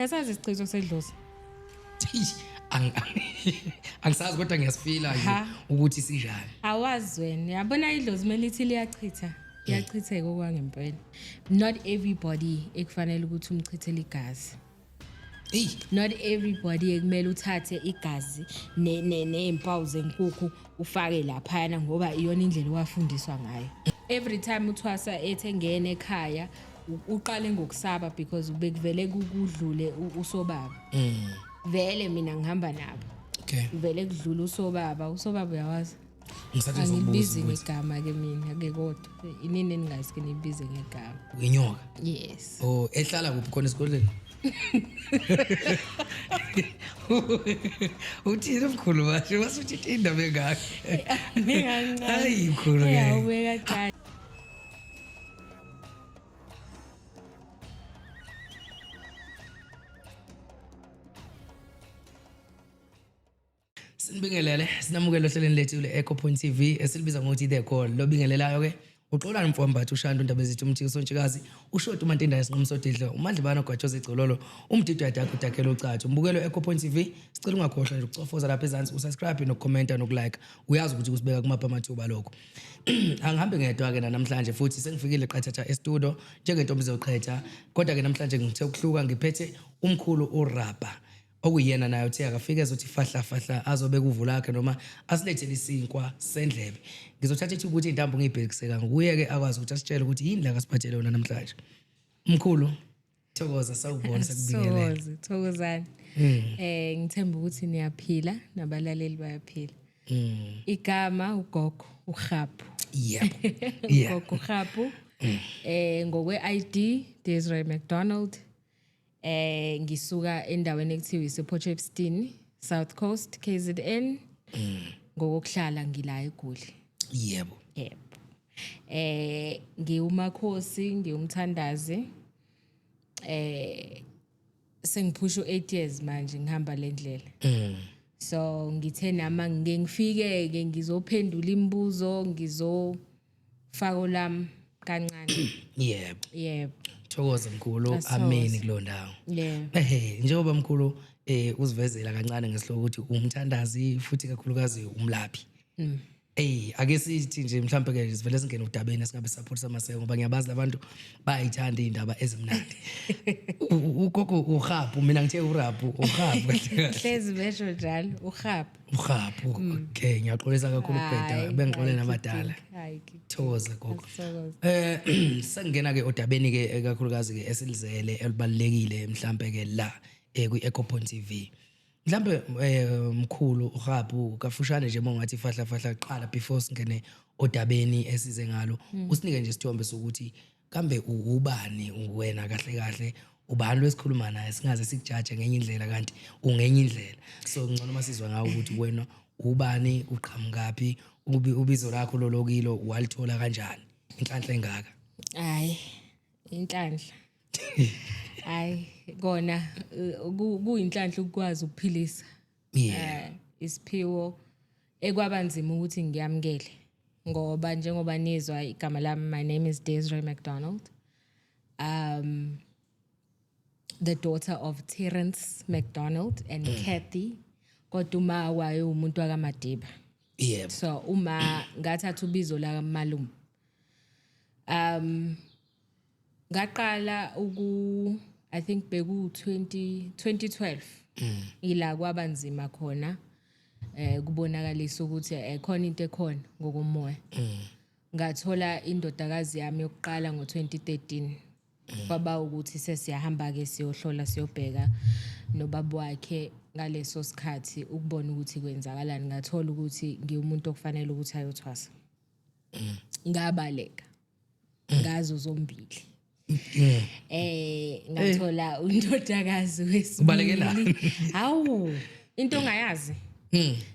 Yasazi isichitho sedlozi. Angisazi kodwa ngiyasifila nje ukuthi sinjani. Awazi wena. Yabona idlozi kumele lithi liyachitha. Liyachitheka okwangempela. Not everybody ekufanele ukuthi umchithele igazi. Ey, Not everybody ekumele uthathe igazi nezimpawu zenkukhu ufake laphayana ngoba iyona indlela owafundiswa ngayo. Every time uthwasa ethe ngene ekhaya uqale ngokusaba because bekuvele kudlule usobaba. Vele mina ngihamba nabo. Okay. Vele kudlula usobaba, usobaba uyawazi. Ngisathi ngizokubuza Angilibizi ukuthi ngegama ke mina ke kodwa inini eningayisike nibize ngegama. Inyoka. Yes. Oh, ehlala kuphi khona esikoleni? Uthini mkhulu manje wasuthi indaba engaka. Hayi mkhulu ke. Uyawubeka kancane. Sinibingelele, sinamukele ohlelweni lethu le-Echo Point TV esilibiza ngokuthi The Call. Lobingelelayo ke uXolani Mfombatha uShandu Ndabezitha uMthiki Sontshikazi uShoti uMantinda isinqumo sodidlo uMadlibana Gwajoza igcololo umdido yadakho udakhela ucatsho umbukelo Echo Point TV. Sicela ungakhohlwa nje ukucofoza lapha ezansi usubscribe nokukhomenta nokulike, uyazi ukuthi kusibeka kumapha amathuba lokho. Angihambe ngedwa ke namhlanje futhi sengifikile qathatha e-studio njengentombi zoqhetha, kodwa ke namhlanje ngithe ukuhluka, ngiphethe umkhulu uRabha okuyena naye uthe akafike ezothi fahla fahla azobeka uvo lakhe noma asilethele isinkwa sendlebe. Ngizothatha ithuba ukuthi intambo ngiyibhekiseka nguye-ke akwazi ukuthi asitshele ukuthi yini la kasiphathele yona namhlanje. Mkhulu, thokoza, sawubona, sakubingelela. Thokoze, thokozani. Ngithemba ukuthi niyaphila nabalaleli bayaphila. Igama ugogo uHapu. Yebo. Yeah. Ugogo uHapu. Ngokwe ID Desiree McDonald. Ngisuka endaweni ekuthiwa isePort Shepstone, South Coast, KZN. Ngokuhlala ngila eGoli. Yebo. Yebo. Ngiwumakhosi, ngiwumthandazi. Sengiphusha u8 years manje ngihamba le ndlela. So ngithe nama ngike ngifike ke ngizophendula imibuzo, ngizofaka lami kancane. Yebo. Yebo. Thokoza mkhulu, Asithokoze. ameni kulo ndawo. Yeah. Ehe, njengoba mkhulu uzivezela kancane ngesihloko ukuthi umthandazi futhi kakhulukazi umlaphi. Ey, ake sithi nje mhlambe ke sivele singene udabeni esingabe support samaseko ngoba ngiyabazi labantu bayayithanda izindaba ezimnandi. Ugogo uHapu, mina ngithe uRapu, uHapu. Hlezi besho njalo uHapu. UHapu. Okay, ngiyaxolisa kakhulu ukubheda, Hayi, bengixolela hayi, nabadala. Hayi, keep Thokoza gogo. Asithokoze. Sengena ke odabeni ke kakhulukazi ke esilizele elibalekile mhlambe ke la kwi Echo Point TV. Mhlambe mkhulu uHapu kafushane nje mongathi fahla fahla qala before singene odabeni esize ngalo, usinike nje isithombe sokuthi kambe ubani wena kahle kahle, ubani lwesikhuluma naye, singaze sikujaje ngenye indlela kanti ungenye indlela. So ngcono masizwa ngawe ukuthi wena ubani, uqhamukaphi, ubizo lakho lolokilo walithola kanjani, inhlanhla engaka. Hayi, inhlanhla. Hayi, kona kuyinhlanhla ukwazi ukuphilisa. Isiphiwo ekwabanzima ukuthi ngiyamkele ngoba njengoba nizwa igama lami, my name is Desiree McDonald. The daughter of Terence McDonald and Kathy. Kodwa uma waye umuntu wakaMadiba. Yebo. So uma ngathatha ubizo la malume. Ngaqala uku I think beku 2012. Ila kwabanzima khona kubonakalisa ukuthi khona into ekhona ngokomoya. Ngathola indodakazi yami yokuqala ngo2013. Kwaba ukuthi sesiyahamba ke siyohlola siyobheka nobaba wakhe ngaleso sikhathi ukubona ukuthi kwenzakalani. Ngathola ukuthi ngiwumuntu okufanele ukuthi ayothwasa. Ngabaleka ngazo zombili. Ngathola undodakazi wesibili. Ubalekelani? Hawu, into ongayazi.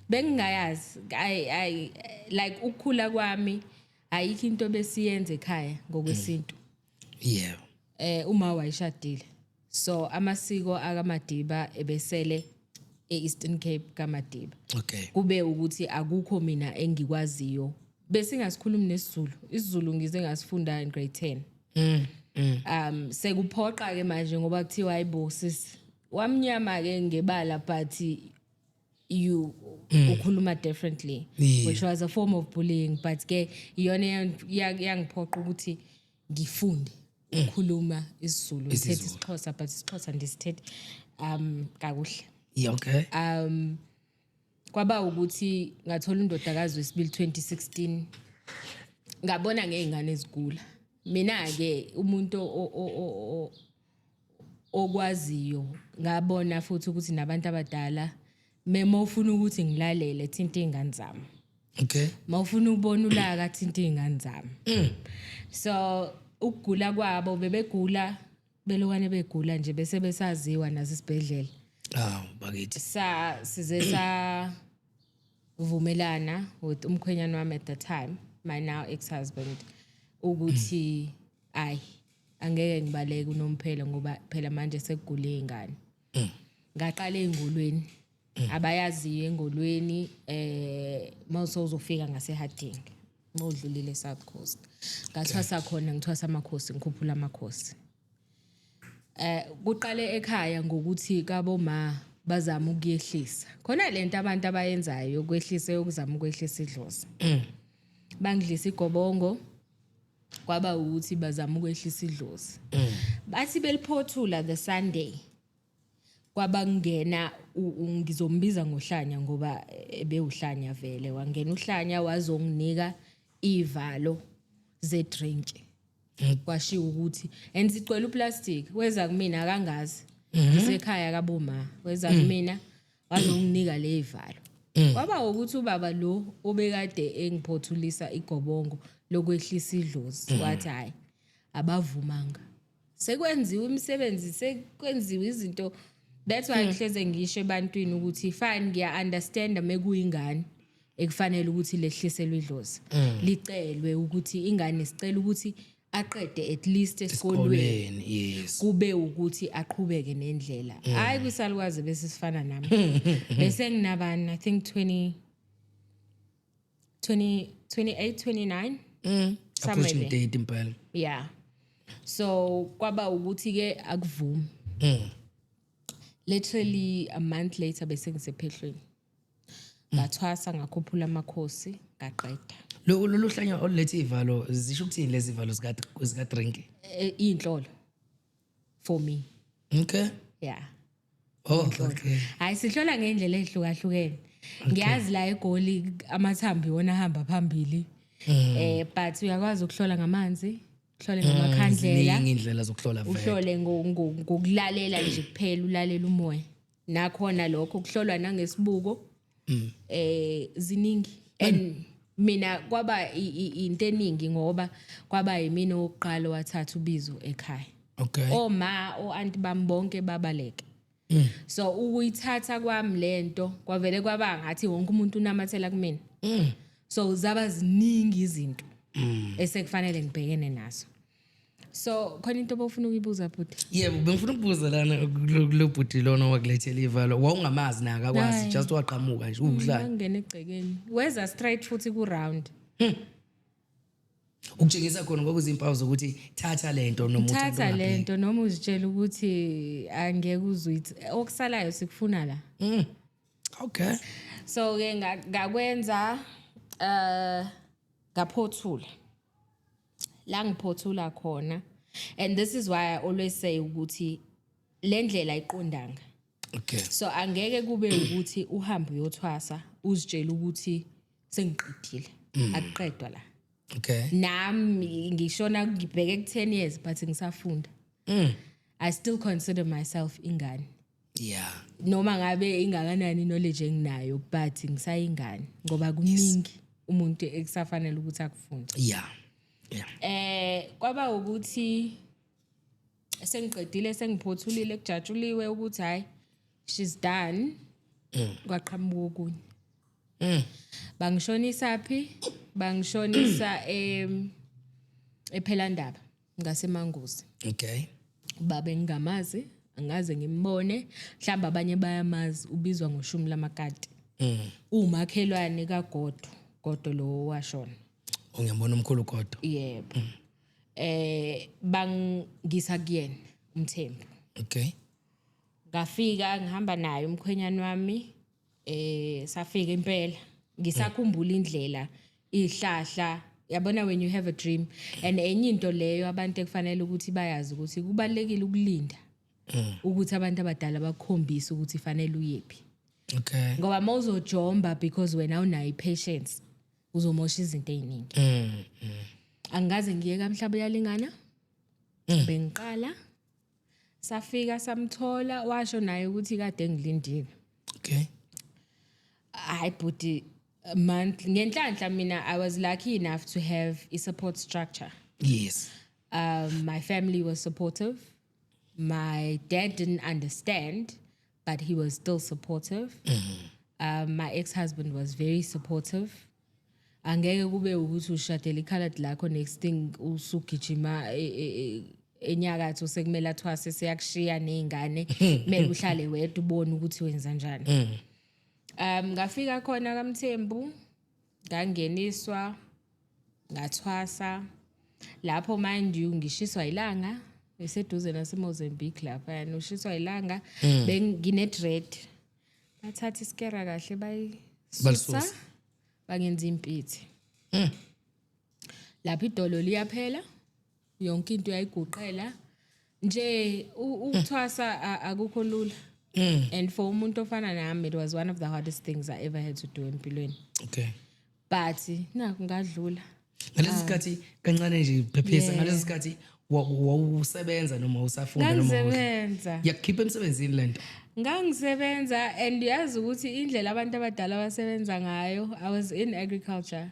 Bengingayazi. I like ukukhula kwami ayikho into besiyenze ekhaya ngokwesintu. Yebo. Uma wayishadile. So amasiko akaMadiba ebesele eEastern Cape kaMadiba. Okay. Kube ukuthi akukho mina engikwaziyo. Besingasikhulumi nesiZulu. isiZulu ngize ngasifunda in grade 10. Sekuphoqa ke manje ngoba kuthiwa hayibo sis Wamnyama ke ngebala, but you ukhuluma differently, which was a form of bullying, but ke iyona yangiphoqa ukuthi ngifunde ukukhuluma isiZulu, ngithethe isiZulu. isiXhosa, but isiXhosa ndisithethe kakuhle. Kwaba ukuthi ngathola undodakazi wesibili 2016, ngabona ngey'ngane ezigula. Mina-ke umuntu okwaziyo, ngabona futhi ukuthi nabantu abadala mema ufuna ukuthi ngilalele, thinta iy'ngane zami. Mawufuna ukubona ulaka, thinta iy'ngane zami. So ukugula kwabo, bebegula belokwane, begula nje bese besaziwa nasesibhedlela. Ah, bakithi. Sa size sa vumelana with umkhwenyana wami at the time, my now ex-husband, ukuthi ayi, angeke ngibaleke unomphela ngoba phela manje sekugule iy'ngane. Ngaqala ey'ngolweni, abayaziyo engolweni, mawusowuzofika ngaseHarding, mawudlulile South Coast, ngathwasa khona, ngithwasa amakhosi, ngikhuphula amakhosi. Kuqale ekhaya ngokuthi kaboma bazama ukuyehlisa khona lento abantu abayenzayo yokwehlisa, yokuzama ukwehlisa idlozi. Bangidlisa igobongo, kwaba ukuthi bazama ukwehlisa idlozi. Bathi beliphothula the Sunday, kwaba kungena ngizombiza ngohlanya ngoba ebewuhlanya vele. Wangena uhlanya, wazonginika ivalo ze-drink, kwashiwo ukuthi and sigcwele uplastic. Weza kumina, akangazi, ngisekhaya kaboma, weza kumina wazonginika le ivalo. Kwaba ukuthi ubaba lo obekade engiphothulisa igobongo lokwehlisa idlozi wathi hayi, abavumanga, sekwenziwe imisebenzi, sekwenziwe izinto. That's why ngihleze ngisho ebantwini ukuthi fine, ngiya-understanda mekuyingane ekufanele ukuthi lehliselwe idlozi, licelwe ukuthi ingane, sicela ukuthi aqede at least esikolweni. Esikolweni, yes. Kube ukuthi aqhubeke nendlela, hayi kwisalukwazi bese sifana nami, bese nginabani, I think 20 20 28 29, somewhere Approaching there. date impela. Yeah, so kwaba ukuthi ke akuvumi. Literally a month later bese ngisephehlweni, ngathwasa, ngakhuphula amakhosi, ngaqeda. Lo lolu hlanya olulethe ivalo, zisho ukuthini lezi ivalo zika drink? Iy'nhlolo for me. Yeah. Oh, okay. Hayi, sihlola ngendlela ehlukahlukene. Ngiyazi la eGoli amathambo iwona ahamba phambili, but uyakwazi ukuhlola ngamanzi, uhlole ngamakhandlela. Ziningi indlela zokuhlola vele. Uhlole ngokulalela nje kuphela, ulalela umoya, nakhona lokho kuhlolwa nangesibuko. Ziningi, and mina kwaba into eningi ngoba kwaba yimina owokuqala wathatha ubizo ekhaya. Oma o-anti bami bonke babaleke, so ukuyithatha kwami lento kwavele kwaba ngathi wonke umuntu unamathela kumina. So zaba ziningi izinto esekufanele ngibhekene nazo. So khona into obufuna ukuyibuza, bhuti? Yebo, bengifuna ukubuza lana kulo bhuti lona wakulethela ivalo, wawungamazi na? Akakwazi? Hayi. Just waqhamuka nje uhlala. Wangena egcekeni, weza straight futhi ku-round. Ukutshengisa khona kwakuzimpawu zokuthi thatha lento noma uthanda Thatha ungabheki. lento noma uzitshela ukuthi angeke uzuyithi, okusalayo sikufuna la. Okay. So ke ngakwenza, ngaphothula la ngiphothula khona, and this is why I always say ukuthi le ndlela iqondanga. So angeke kube ukuthi uhambe uyothwasa uzitshela ukuthi sengiqedile. Akuqedwa la. Nami ngishona ngibheke ku-10 years, but ngisafunda. I still consider myself ingane, noma ngabe ingakanani knowledge enginayo, but ngisayingane ngoba kuningi umuntu ekusafanele ukuthi akufunde. Kwaba ukuthi sengiqedile, sengiphothulile, kujatshuliwe ukuthi hayi, she's done. Kwaqhamuka okunye. Bangishonisa phi? Bangishonisa ePhelandaba ngaseManguzi. Baba engingamazi, angaze ngimbone, mhlawumbe abanye bayamazi, ubizwa ngoshumi lamakati. Umakhelwane kaGodo, Godo lo washona. Ungiyambona umkhulu kodwa. Yebo. Bangisa kuyena umthembu. Ngafika ngihamba naye umkhwenyana wami, safika impela. Ngisakhumbula indlela, ihlahla, yabona, when you have a dream. And enye into leyo abantu ekufanele ukuthi bayazi ukuthi kubalekile ukulinda ukuthi abantu abadala bakukhombise ukuthi fanele uyephi, ngoba mawuzojomba because wena awunayo i-patience, uzomosha izinto ey'ningi. Angikaze ngiye kaMhlaba uyalingana, bengiqala. Safika, samthola, washo naye ukuthi kade ngilindile. Hayi bhuti, month ngenhlanhla mina I was lucky enough to have a support structure. My family was supportive. My dad didn't understand, but he was still supportive. My ex-husband was very supportive. Angeke kube ukuthi ushadele ikhaladi lakho, next thing usugijima enyakatho, sekumele athwase, seyakushiya ney'ngane, kumele uhlale wedwa ubone ukuthi wenza njani. Ngafika khona kaMthembu, ngangeniswa, ngathwasa lapho. Mind you, ngishiswa ilanga, eseduze naseMozambique lapha, yani ushiswa ilanga, bengine dread, bathatha isikera kahle bayisusa, Balisusa. Bangenza impithi lapho, idolo liyaphela, yonke into uyayiguqela nje. Ukuthwasa akukho lula, and for umuntu ofana nami it was one of the hardest things I ever had to do empilweni, but nakho ngadlula. Ngalesi sikhathi, kancane nje phephisa, ngalesi sikhathi wawusebenza noma usafunda noma Ngangisebenza. Yakukhipha emsebenzini lento? Ngangisebenza, and yazi ukuthi indlela abantu abadala abasebenza ngayo, I was in agriculture.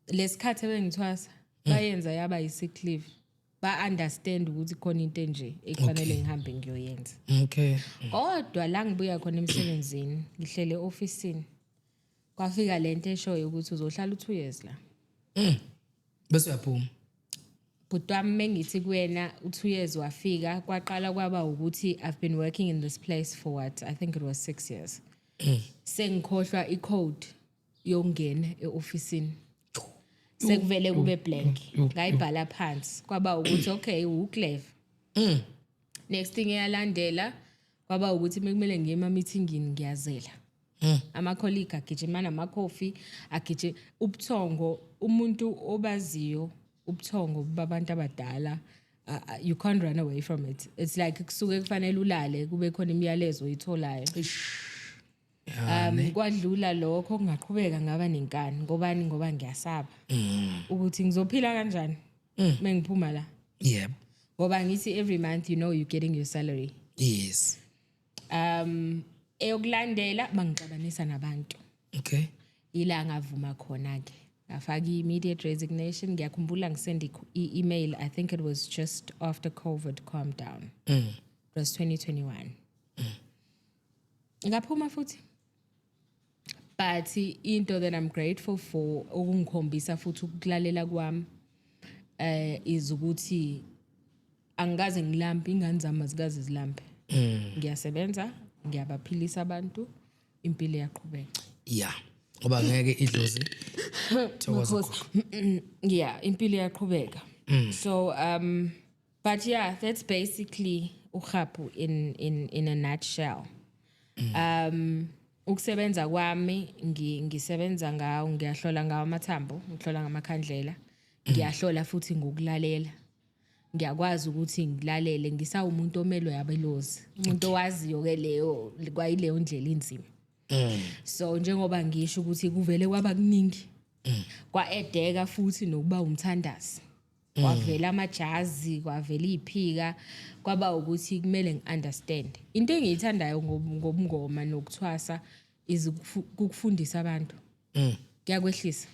Lesikhathi ebengithwasa bayenza yaba yi-sick leave, ba-understand ukuthi khona into enje ekufanele ngihambe ngiyoyenza. Kodwa la ngibuya khona emsebenzini, ngihlele e-ofisini, kwafika lento eshoyo ukuthi uzohlala u-2 years la. Bese uyaphuma. Bhuti wami, mengithi kuwena u-2 years wafika, kwaqala kwaba ukuthi I've been working in this place for what, I think it was 6 years, sengikhohlwa i-code yokungena e-ofisini, sekuvele kube blank. Ngayibhala phansi, kwaba ukuthi okay, uclever. Next thing eyalandela kwaba ukuthi mekumele ngiye ema-meetingini, ngiyazela. Ama-colleague agijima namakhofi, agije ubuthongo. Umuntu obaziyo ubuthongo babantu abadala, you can't run away from it. It's like kusuke kufanele ulale, kube khona imiyalezo oyitholayo. Kwadlula lokho, ngaqhubeka ngaba nenkani. Ngobani? Ngoba ngiyasaba ukuthi ngizophila kanjani mengiphuma la, ngoba ngithi every month, you're getting your salary. Eyokulandela bangixabanisa nabantu. Ila ngavuma khona ke, ngafaka i-immediate resignation. Ngiyakhumbula ngisend i-email, I think it was just after COVID calmed down. It was 2021. Ngaphuma futhi, but into that I'm grateful for, okungikhombisa futhi ukulalela kwami, is ukuthi angikaze ngilambe, ingane zami azikaze zilambe. Ngiyasebenza, ngiyabaphilisa abantu, impilo iyaqhubeka. Yeah, ngoba ngeke idlozi thokoza. Makhosi. Yeah, impilo iyaqhubeka. So but yeah, that's basically uhapu in a nutshell. Ukusebenza kwami, ngisebenza ngawo, ngiyahlola ngawo amathambo, ngihlola ngamakhandlela, ngiyahlola futhi ngokulalela. Ngiyakwazi ukuthi ngilalele, ngisawumuntu omelwe abelozi, umuntu owaziyo ke leyo kwayileyo ndlela inzima. So njengoba ngisho ukuthi kuvele kwaba kuningi, kwa-edeka futhi nokuba umthandazi, kwavela amajazi, kwavela iphika, kwaba ukuthi kumele ngi-understand. Into engiyithandayo ngobungoma nokuthwasa is ukufundisa abantu, kuyakwehlisa,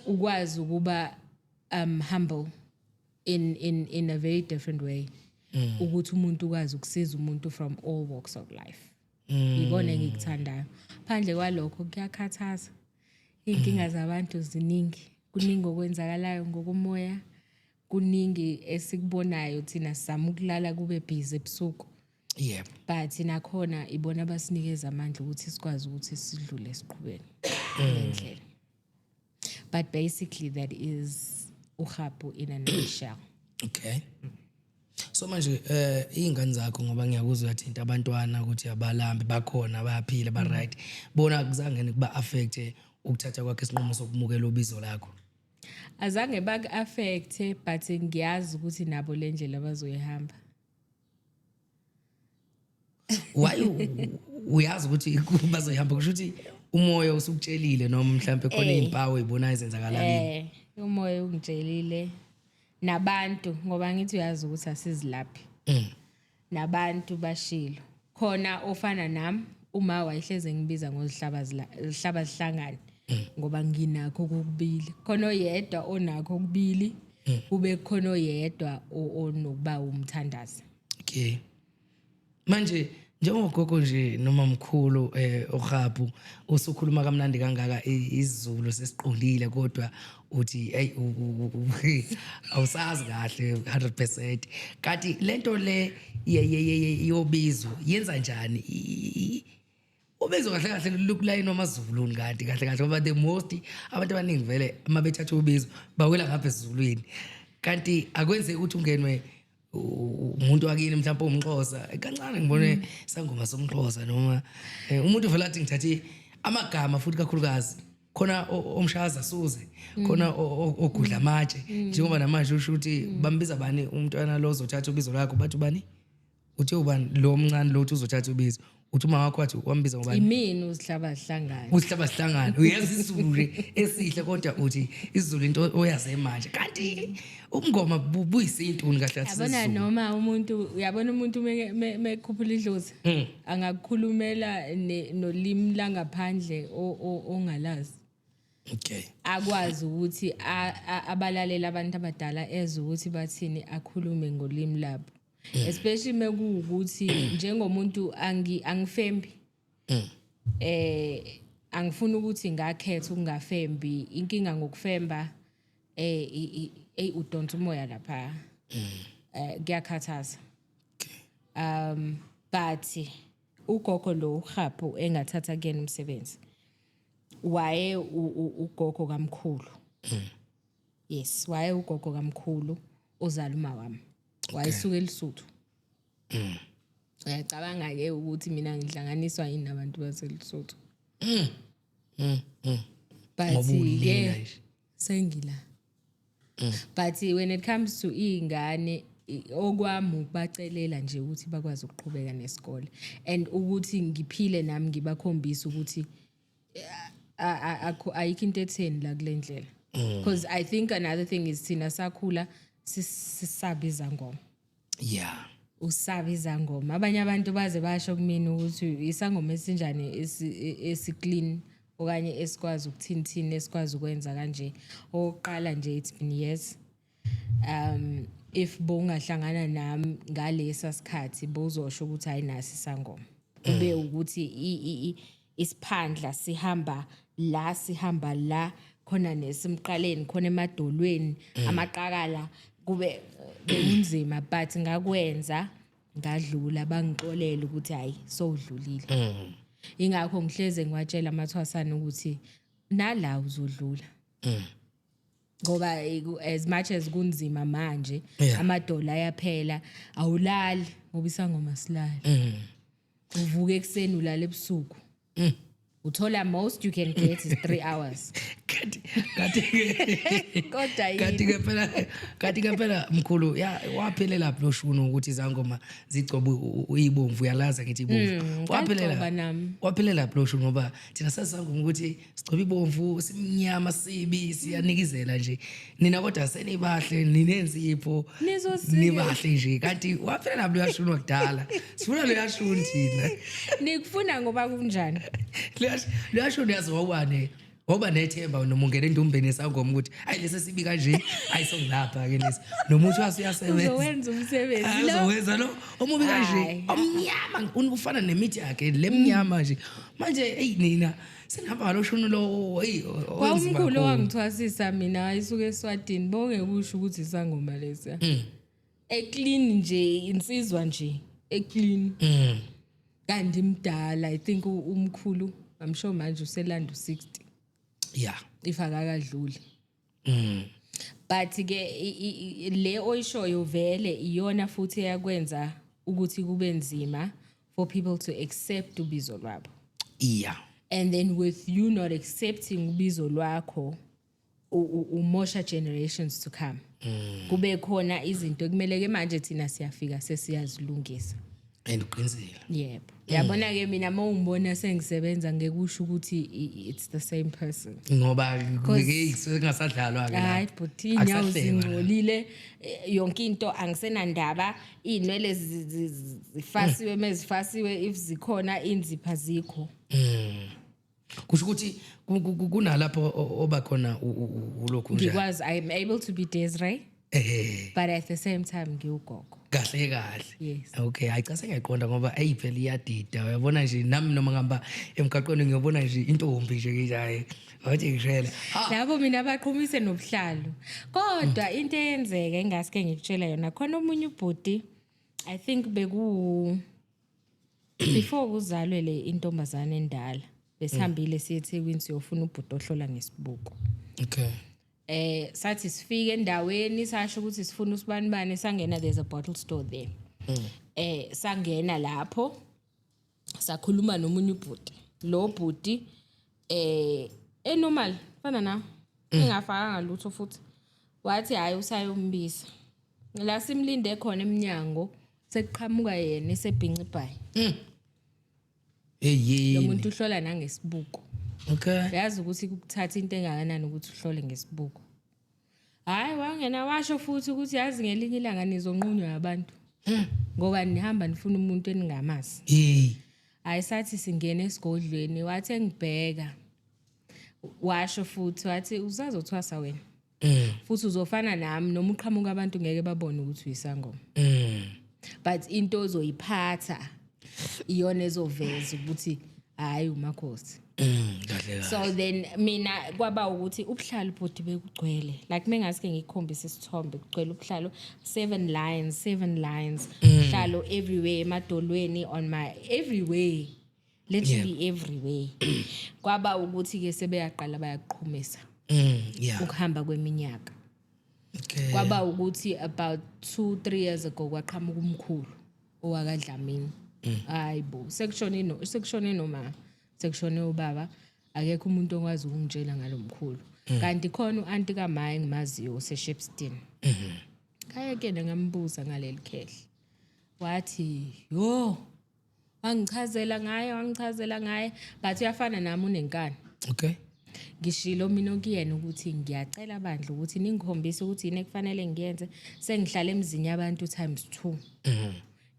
ukwazi ukuba humble in a very different way, ukuthi umuntu ukwazi ukusiza umuntu from all walks of life. Ikona engikuthandayo. Phandle kwalokho kuyakhathaza, iy'nkinga zabantu ziningi, kuningi okwenzakalayo ngokomoya, kuningi esikubonayo. Thina sizama ukulala kube busy ebusuku, but nakhona ibona abasinikeza amandla ukuthi sikwazi ukuthi sidlule, siqhubeke ngendlela. But basically that is uhapu in a nutshell. Okay. So manje iy'ngane zakho, ngoba ngiyakuzwa uyathinta abantwana ukuthi abalambi, bakhona, bayaphila, ba-right, bona kuzange kuba-affect ukuthatha kwakho isinqumo sokumukela ubizo lakho? Azange baku-affecte, but ngiyazi ukuthi nabo le ndlela bazoyihamba. Why uyazi ukuthi bazoyihamba? Kusho ukuthi umoya usukutshelile, noma mhlampe khona iy'mpawu ey'bonayo ezenzakala kini? Umoya ungitshelile, nabantu, ngoba ngithi uyazi ukuthi asizilaphi. Nabantu bashilo khona ofana nami, uma wayehleze ngibiza ngozihlaba zihlaba zihlangane, ngoba nginakho kokubili. Khona oyedwa onakho okubili, kube khona oyedwa onokuba umthandazi. Okay, manje njengogogo nje noma mkhulu oHapu, usukhuluma kamnandi kangaka isiZulu sesiqondile, kodwa uthi hey, awusazi kahle 100%. Kanti lento le yobizo yenza njani? Ubizo kahle kahle lukulayini wamaZulu, kanti kahle kahle, ngoba the most abantu abaningi vele uma bethatha ubizo bawela ngapha esiZulwini, kanti akwenzeki ukuthi ungenwe umuntu wakini, mhlawumbe umXhosa? Kancane ngibone sangoma somXhosa noma umuntu vele athi ngithathe amagama, futhi kakhulukazi khona omshaza suze khona ogudla amatshe, njengoba namanje usho ukuthi bambiza bani umntwana lo ozothatha ubizo lakho? Bathi ubani? Uthe ubani lo omncane lo uthi uzothatha ubizo? Uthi uma wakho wathi wambiza ngobani? Imini uzihlaba zihlangane. Usihlaba sihlangane. Uyazi isiZulu nje esihle, kodwa uthi isiZulu into oyaze manje, kanti ubungoma buyisintu kahle kahle. Yabona. SesiZulu. Noma umuntu, uyabona, umuntu mekhuphula idlozi angakukhulumela nolimi langaphandle ongalazi, akwazi ukuthi abalalela abantu abadala, ezwe ukuthi bathini, akhulume ngolimi labo, especially mekuwukuthi njengomuntu angifembi. Angifuni ukuthi ngakhetha ukungafembi. Inkinga ngokufemba, udonsa umoya lapha, kuyakhathaza. But ugogo lo uHapu engathatha kuyena umsebenzi, waye ugogo kamkhulu. Yes, waye ugogo kamkhulu ozala uma wami, wayesuka eLisuthu. Uyacabanga ke ukuthi mina ngihlanganiswa yini nabantu baseLisuthu? But Ngoba ulila ke nje. Sengila. But when it comes to iy'ngane, okwami ukubacelela nje ukuthi bakwazi ukuqhubeka nesikole and ukuthi ngiphile nami, ngibakhombise ukuthi ayikho into etheni la kule ndlela, because I think another thing is thina sakhula sisaba izangoma. Usaba izangoma. Abanye abantu baze basho kumina ukuthi isangoma esinjani esi-clean okanye esikwazi ukuthini, esikwazi ukwenza kanje? Okokuqala nje, it's been years. If bowungahlangana nami ngalesa sikhathi, bowuzosho ukuthi hayi, nasi isangoma, kube ukuthi isiphandla sihamba la, sihamba la, khona nesimqaleni, khona emadolweni, amaqakala, kube bekunzima, but ngakwenza ngadlula, bangixolela ukuthi hayi, sowudlulile. Ingakho ngihleze ngiwatshela amathwasana ukuthi nala uzodlula, ngoba as much as kunzima manje, amadola ayaphela, awulali ngoba isangoma silali. Uvuka ekuseni, ulala ebusuku, uthola most you can get is 3 hours. Kanti Kodwa kanti yini? Ke phela, kanti ke phela mkhulu, ya, waphelela phi lo shuno ukuthi izangoma zigcobe ibomvu? Uyalaza ngithi ibomvu. Waphelela Ngagcoba nami. Waphelela phi lo shuno? Ngoba thina sasangoma ukuthi sigcobe ibomvu, simnyama, sibi, siyanikizela nje. Nina kodwa senibahle, ninenzipho. Nizosike. Nibahle nje. Kanti waphelela phi lo yashuno kudala? Sifuna lo yashuni thina. Nikufuna ngoba kunjani? Luyasho, uyazi, wawuba nethemba noma ungena endumbeni esangoma ukuthi ayi, lesi sibi kanje, ayisongilapha ke lesi, noma uthi wase uyasebenza. Uzowenza umsebenzi lo. Uzowenza lo omubi kanje, Hhayi. omnyama, ufana nemithi yakhe lemnyama nje manje. Eyi, nina senihamba ngalo shuni lo, eyi, onzima Kwawumkhulu kakhulu. owangithwasisa mina, wayisuka eSwatini, bongekusho ukuthi isangoma lesiya e-clean nje, insizwa nje e-clean, kanti mdala. I think umkhulu, I'm sure manje uselanda u60 if akakadluli. But ke le oyishoyo vele iyona futhi eyakwenza ukuthi kube nzima for people to accept ubizo lwabo. And then with you not accepting ubizo lwakho, umosha generations to come. Kube khona izinto ekumele ke manje thina siyafika sesiyazilungisa. And uqinisile. Yebo, yabona ke mina, uma ungibona sengisebenza, ngekusho ukuthi it's the same person. Ngoba kungasadlalwa ke. Hayi bhuti, iy'nyawo Akusahlekwa la. zingcolile, yonke into angisenandaba, iy'nwele zifasiwe mezifasiwe, if zikhona inzipha zikho. Kusho ukuthi kunalapho oba khona ulokhu njani? Ngikwazi, I am able to be Desiree, but at the same time ngiwugogo. Kahle kahle. Yes. Okay, hayi cha, sengiyayiqonda ngoba eyi phela iyadida, uyabona nje nami noma ngihamba emgaqweni ngiyobona nje intombi nje ngithi hayi, wathi ngishela. Ha. Labo mina baqhumise nobuhlalo, kodwa into eyenzeka engasike ngikutshela yona, khona omunye ubhuti, I think beku before kuzalwe le intombazane endala, besihambile siye eThekwini siyofuna ubhuti ohlola ngesibuko. Sathi sifike endaweni, sasho ukuthi sifuna usibanibani, sangena, there's a bottle store there. Sangena lapho, sakhuluma nomunye ubhuti. Lo bhuti enormal fana na engafakanga lutho futhi. Wathi hayi, usayombisa. La simlinde khona eminyango, sekuqhamuka yena esebhinca ibhayi. Hey. Lo muntu uhlola nangesibuko. Yazi ukuthi kukuthatha into engakanani ukuthi uhlole ngesibuko. Hayi, wangena washo futhi ukuthi yazi ngelinye ilanga nizonqunywa abantu. Ngoba nihamba nifuna umuntu eningamazi. Hayi, sathi singena esigodlweni, wathi engibheka. Washo futhi wathi usazothwasa wena. Futhi uzofana nami, noma uqhamuka abantu ngeke babone ukuthi uyisangoma. But into ozoyiphatha iyona ezoveza ukuthi hayi, umakhosi. Kahle kahle. So then mina kwaba ukuthi ubuhlalo bhuti bekugcwele, like mengasike ngikukhombisa isithombe, kugcwele ubuhlalo, seven lines, seven lines, ubuhlalo everywhere, emadolweni, on my everywhere, literally everywhere. Kwaba ukuthi ke sebeyaqala bayaqhumisa ukuhamba kweminyaka. Kwaba ukuthi about 2 3 years ago kwaqhamuka umkhulu owakaDlamini. Hayi bo, sekushone no sekushone noma sekushone ubaba, akekho umuntu okwazi ukungitshela ngalomkhulu, kanti khona u-anti kaMaye engimaziyo oseShepstone. Kaya kena ngambuza ngaleli khehle, wathi yo, wangichazela ngaye, wangichazela ngaye, but uyafana nami, unenkani. Ngishilo mina kuyena ukuthi ngiyacela bandla ukuthi ningikhombise ukuthi yini ekufanele ngiyenze, sengihlala emzini yabantu times 2,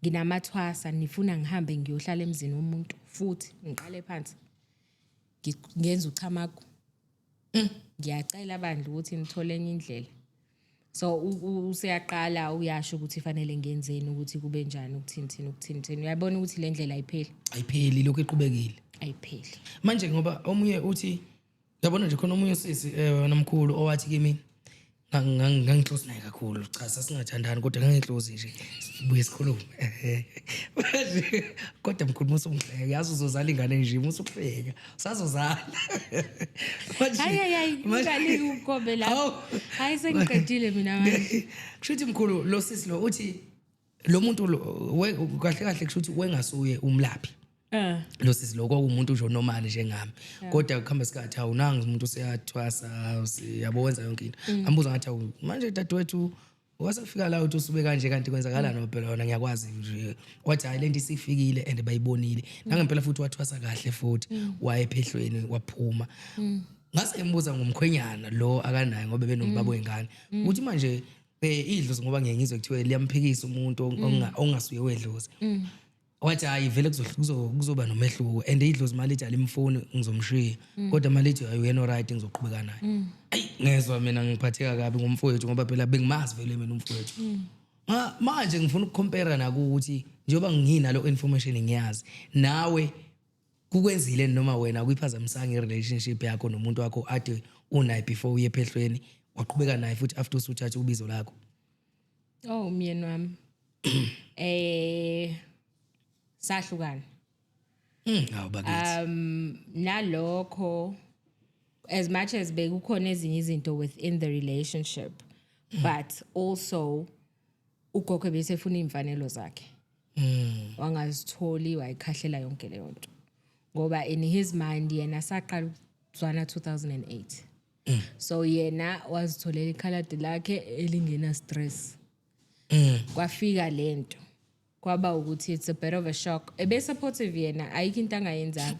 nginamathwasa, nifuna ngihambe ngiyohlala emzini womuntu futhi ngiqale phansi ngenza uchamago. Ngiyacela bandla ukuthi nithole enye indlela. So useyaqala uyasho ukuthi fanele ngenzeni, ukuthi kube njani, ukuthini thini, ukuthini thini. Uyabona ukuthi le ndlela ayipheli. Ayipheli, lokhu iqhubekile. Ayipheli. Manje ngoba omunye uthi, yabona nje khona omunye usisi namkhulu owathi kimi, ngangiclose naye kakhulu, cha, sasingathandani kodwa ngangiclose nje, sibuye sikhulume manje. Kodwa mkhulu, musa ungihleka, yazi uzozala ingane nje, musa ukuhleka, usazozala. Hayi hayi hayi, ungaliki ukhombe lapho. Hawu. Hayi, sengiqedile mina manje. Kusho ukuthi mkhulu, lo sisi lo uthi lo muntu lo kahle kahle kusho ukuthi wengasuye umlaphi. Lo sisi lo kwakuwumuntu nje onormal njengami, kodwa kuhamba isikhathi, hawu, nangu umuntu useyathwasa, yabo, wenza yonke into. Ambuza ngathi, hawu manje dadewethu, wasefika la uthi usube kanje, kanti kwenzakalani? Ngoba phela wona ngiyakwazi nje. Wathi hayi, lento isifikile and bayibonile nangempela futhi, wathwasa kahle futhi, waye ephehlweni waphuma. Ngase ngibuza ngomkhwenyana lo akanaye, ngoba benombaba wengane, ukuthi manje idlozi, ngoba ngiye ngizwe kuthiwe liyamphikisa umuntu ongasuye wedlozi. Wathi hayi vele kuzoba nomehluko, and idlozi malithi alimfuni ngizomshiya, kodwa malithi hayi, uyena right, ngizoqhubeka naye. Ayi, ngezwa mina ngiphatheka kabi ngomfowethu, ngoba phela bengimazi vele mina umfowethu. Manje ngifuna ukucompare nako ukuthi njengoba nginalo information, ngiyazi nawe kukwenzile, noma wena kuyiphazamisanga i-relationship yakho nomuntu wakho ade unaye before uye ephehlweni, waqhubeka naye futhi after usuthatha ubizo lakho? Oh, umyeni wami sahlukana. Hawu bakithi. Nalokho As much as bekukhona ezinye izinto within the relationship, but also ugogo besefuna imfanelo zakhe, wangazitholi, wayikhahlela yonke leyo nto, ngoba in his mind yena saqala ukuzwana 2008, so yena wazitholela ikhaladi lakhe elingena stress. Kwafika lento, kwaba ukuthi it's a bit of a shock. Ebe supportive yena, ayikho into angayenzanga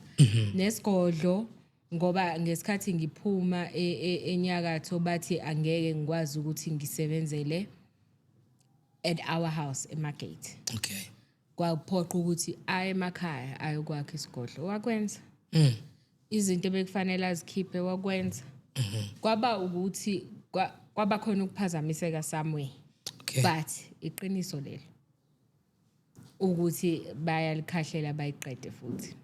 nesigodlo, ngoba ngesikhathi ngiphuma enyakatho bathi angeke ngikwazi ukuthi ngisebenzele at our house eMargate. Kwaphoqa ukuthi aye emakhaya ayokwakha isigodlo, wakwenza. Izinto ebekufanele azikhiphe wakwenza. Kwaba ukuthi kwaba khona ukuphazamiseka somewhere, but iqiniso lelo ukuthi bayalikhahlela bayiqede futhi.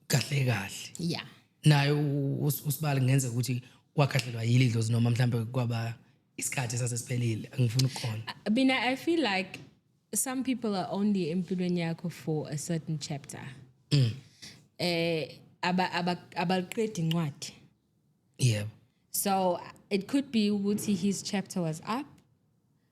Kahle kahle. Yeah. Naye usibali kungenzeka ukuthi wakhahlelwa yili idlozi, noma mhlambe kwaba isikhathi sasesiphelile, angifuni ukukhona. Mina I feel like some people are only empilweni yakho for a certain chapter. Aba aba abaqedi incwadi. So it could be ukuthi his chapter was up,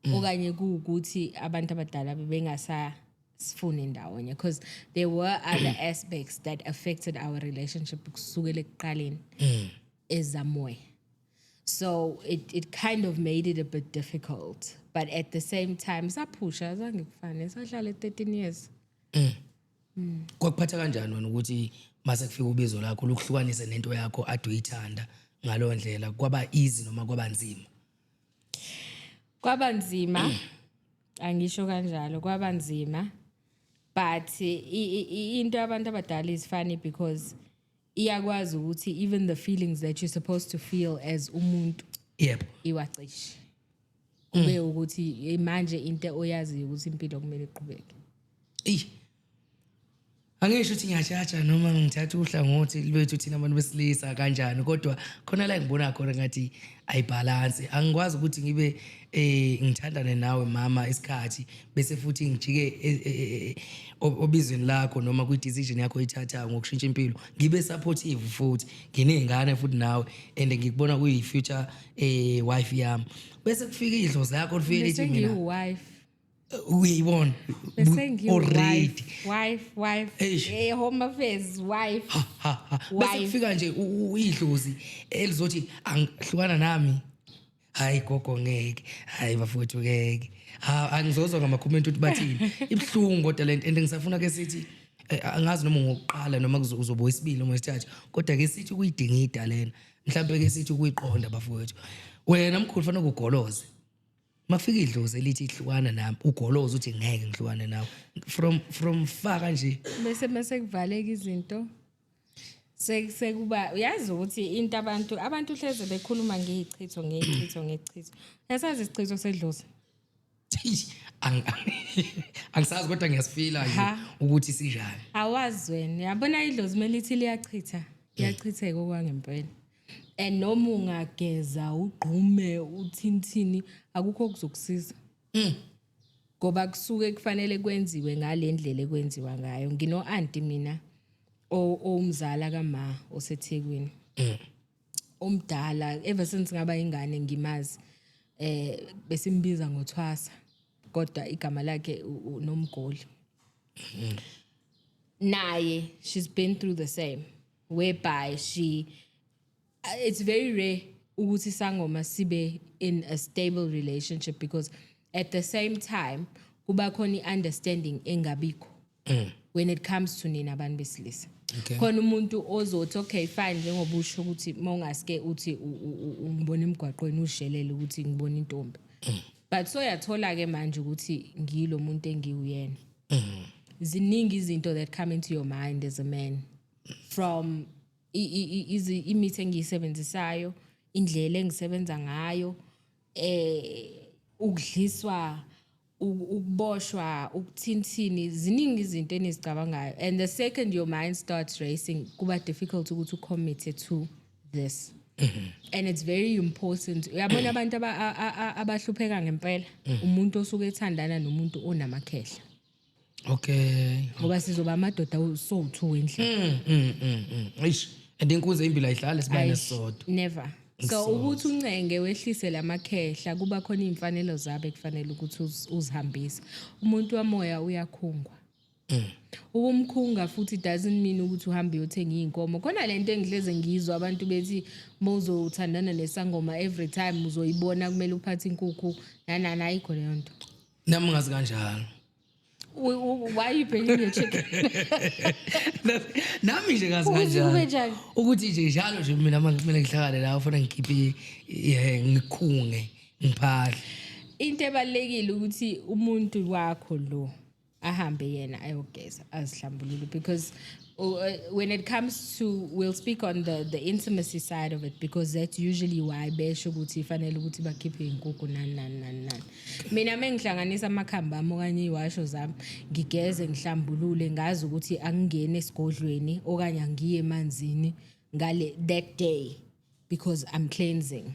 okanye kuwukuthi abantu abadala bebengasasifuni ndawonye, because there were other aspects that affected our relationship kusukela ekuqaleni ezamoya. So it kind of made it a bit difficult, but at the same time saphusha, azange kufane, sahlala 13 years. Kwakuphatha kanjani wena ukuthi mase kufika ubizo lakho lukuhlukanise nento yakho ade uyithanda ngalowo ndlela? Kwaba easy noma kwaba nzima? Kwaba nzima, angisho kanjalo, kwaba nzima, but into abantu abadala is funny because iyakwazi ukuthi even the feelings that you're supposed to feel as umuntu iwacishe, kube ukuthi manje into oyaziyo ukuthi impilo kumele iqhubeke. Eyi, angisho ukuthi ngiyajaja noma ngithatha uhlangothi lwethu thina abantu besilisa kanjani, kodwa khona la ngibona khona ngathi ayibalance. Angikwazi ukuthi ngibe ngithandane nawe mama isikhathi, bese futhi ngijike obizweni lakho noma kwi-decision yakho oyithathayo ngokushintsha impilo, ngibe supportive futhi nginey'ngane futhi nawe, and ngikubona kuyi-future wife yami, bese kufika idlozi lakho lifike lithi Bese mina ngiyi-wife. Uyayibona? Bese ngiyi-wife. Already. Wife, wife. Eish. Home affairs wife. Ha ha, bese Wife. kufika nje idlozi elizothi angihlukana nami. Hayi gogo, ngeke. Hayi bafowethu, ngeke. Ha, angizozwa ngama-comment ukuthi bathini. Ibuhlungu kodwa lento, and ngisafuna ke sithi angazi noma ngokuqala noma uzoba wesibili noma wesithathu, kodwa ke sithi ukuyidingida lena, mhlawumbe ke sithi ukuyiqonda bafowethu. Wena mkhulu fanele ugoloze mafika idlozi elithi ihlukana nami, ugoloze uthi ngeke ngihlukane nawe from far kanje. Bese kuvaleka izinto, sekuba uyazi ukuthi into abantu hleze bekhuluma ngeyichitho, ngeyichitho, ngeyichitho. Yasazi isichitho sedlozi? Angisazi, kodwa ngiyasifila nje ukuthi sinjani. Awazi wena. Yabona idlozi melithi liyachitha, liyachitheka okwangempela, and noma ungageza, ugqume, uthinthini, akukho okuzokusiza, ngoba kusuke kufanele kwenziwe ngale ndlela ekwenziwa ngayo. Ngino-anti mina owumzala kama oseThekwini, omdala. Ever since ngaba ingane ngimazi, besimbiza ngothwasa, kodwa igama lakhe uNomgoli. Naye she's been through the same, whereby she it's very rare ukuthi sangoma sibe in a stable relationship, because at the same time kuba khona i-understanding engabikho when it comes to nina abantu besilisa. Khona umuntu ozothi, "Okay, fine," njengoba usho ukuthi mawungaske uthi ungibona emgwaqweni ushelele ukuthi ngibona intombi, but so yathola ke manje ukuthi ngilo muntu engiwuyena. Ziningi izinto that come into your mind as a man from imithi engiyisebenzisayo, indlela engisebenza ngayo, ukudliswa, ukuboshwa, ukuthinthini. Ziningi izinto enizicabangayo, and the second your mind starts racing, kuba difficult ukuthi ucommit to this. And it's very important. Uyabona abantu abahlupheka ngempela, umuntu osuke ethandana nomuntu onamakhehla, ngoba sizoba amadoda sowu-two endlini. Eish. And inkunzi eyimbili ayihlali esibayeni Ayi, esisodwa. Never. So ukuthi uncenge wehlise lamakhehla, kuba khona iy'mfanelo zabo ekufanele ukuthi uzihambise. Umuntu wamoya uyakhungwa. Ukumkhunga futhi doesn't mean ukuthi uhambe uyothenga iy'nkomo. Khona le nto engihleze ngiyizwa abantu bethi uma uzothandana nesangoma, every time uzoyibona kumele uphathe inkukhu nanani. Ayikho leyo nto. Nami ngazi kanjalo. Why you bringing your chicken? Nami nje ngazi Ukuthi kube kanjalo. njani? Ukuthi nje njalo nje mina manje kumele ngihlakale la, ufuna ngikhiphe ngikhunge, ngiphahle. Into ebalulekile ukuthi umuntu wakho lo ahambe yena ayogeza, azihlambulule, because when it comes to, we'll speak on the intimacy side of it, because that's usually why besho ukuthi fanele ukuthi bakhiphe inkukhu, nani nani nani nani. Mina mengihlanganisa amakhambi ami okanye iwasho zami, ngigeze, ngihlambulule, ngazi ukuthi angingeni esigodlweni okanye angiye emanzini ngale that day because I'm cleansing.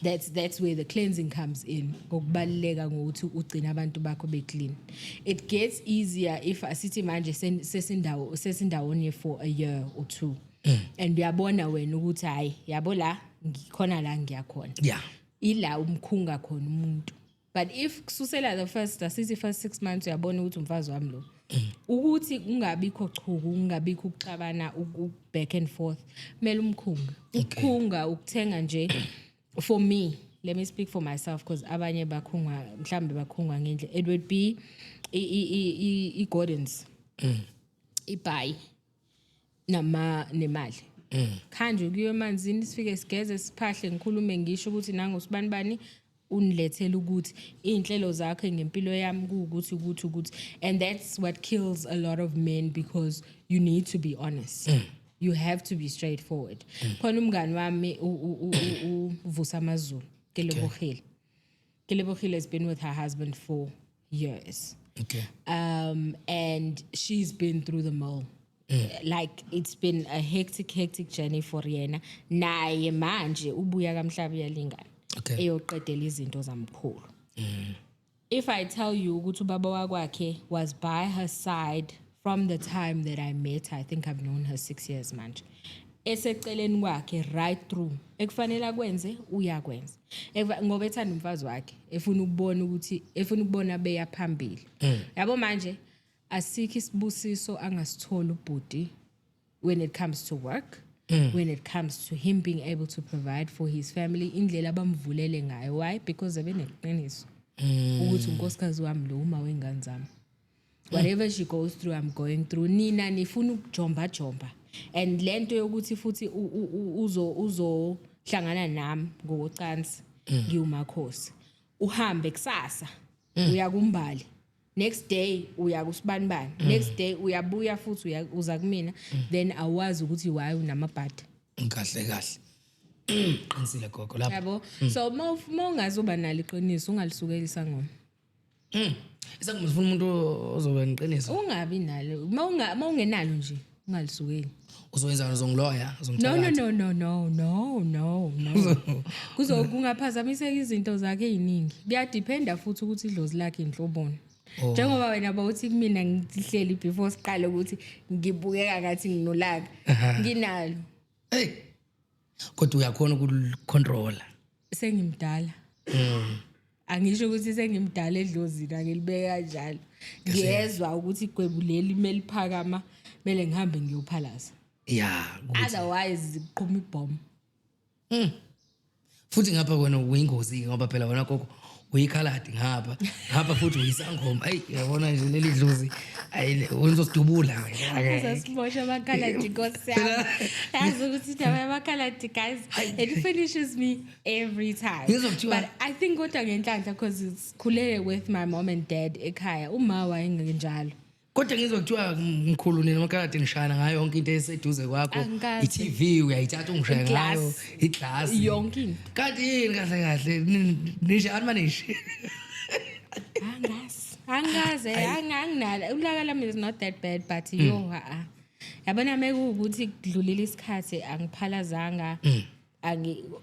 That's where the cleansing comes in, ngokubaluleka ngokuthi ugcina abantu bakho be-clean. It gets easier if asithi manje sesindawonye for a year or two and uyabona wena ukuthi hayi, yabo, la ngikhona, la ngiyakhona, ila umkhunga khona umuntu. But if kususela the first, asithi first 6 months, uyabona ukuthi umfazi wami lo, ukuthi kungabikho chuku, kungabikho ukuxabana, back and forth, kumele umkhunga. Ukukhunga ukuthenga nje. For me, let me speak for myself, because abanye bakhungwa, mhlambe bakhungwa ngendlela. It would be i-Gordons, ibhayi nama nemali, khanje kuyo emanzini, sifike sigeze, siphahle, ngikhulume, ngisho ukuthi nangosibani bani unilethele ukuthi iy'nhlelo zakhe ngempilo yami kuwukuthi ukuthi ukuthi. And that's what kills a lot of men, because you need to be honest, you have to be straightforward. Khona umngani wami uVusa Amazulu Kelebohile. Kelebohile has been with her husband for years and she's been through the mill. Like, it's been a hectic, hectic journey for yena. Naye manje ubuya kamhlaba uyalingana eyoqedela izinto zamkhulu. If I tell you ukuthi ubaba wakwakhe was by her side from the time that I met her, I think I've known her 6 years manje, eseceleni kwakhe right through, ekufanele akwenze uyakwenza. Ngoba ethanda umfazi wakhe, efuna ukubona ukuthi, efuna ukubona beya phambili, yabo. Manje asikho isibusiso angasithola ubhuti when it comes to work, when it comes to him being able to provide for his family, indlela abamvulele ngayo. Why? Because abeneqiniso ukuthi unkosikazi wami lo, uma wengane zami, whatever she goes through, I'm going through. Nina nifuna ukujomba jomba, and lento yokuthi futhi uzohlangana nami ngokocansi, ngiwumakhosi, uhambe kusasa uya kumbali, next day uya kusibanibani, next day uyabuya futhi uza kumina, then awazi ukuthi why unamabhadi. Kahle kahle, qinisile gogo lapho. Yabo, so uma ungazuba nalo iqiniso, ungalisukeli isangoma. Isangoma sifuna umuntu ozoba neqiniso. Ungabi nalo. Uma ungenalo nje, ungalisukeli. Uzoyenzani? Uzongiloya? No, no, no, no, no, no, no, no, kuzo kungaphazamiseka izinto zakhe eziningi. Kuyadependa futhi ukuthi idlozi lakhe inhloboni. Njengoba wena bawuthi kumina ngihleli before siqale ukuthi ngibukeka ngathi nginolaka, nginalo. Hey, kodwa uyakhona ukulicontrola. Sengimdala. Angisho ukuthi sengimdala edlozini, angilibeka kanjalo. Ngiyezwa ukuthi igwebu leli meliphakama, kumele ngihambe ngiyophalaza. Otherwise kuqhuma ibhomu. Futhi ngapha wena uyingozi, ngoba phela wena gogo uyikhaladi, ngapha ngapha futhi uyisangoma. Ayi, uyabona nje leli dlozi, ayi, uzosidubula. Uzosibosha amakhaladi, nkosi yami. Yazi ukuthi indaba yamakhaladi, guys, it finishes me every time. Ngizwa kuthiwa- But I think kodwa ngenhlanhla, because sikhulele with my mom and dad ekhaya, uma wayengenjalo. Kodwa ngizwa kuthiwa mkhulu nina amakhaladi nishayana ngayo yonke into eseduze kwakho. Angikaze. I-TV uyayithatha ungishaye ngayo. Iglass. Iglasi. Yonke into. Kanti yini kahle kahle? Nishani manishi? Angazi, angaze, anginalo ulaka lami, is not that bad, but yo, ha, yabona mekuwukuthi kudlulile isikhathi angiphalazanga,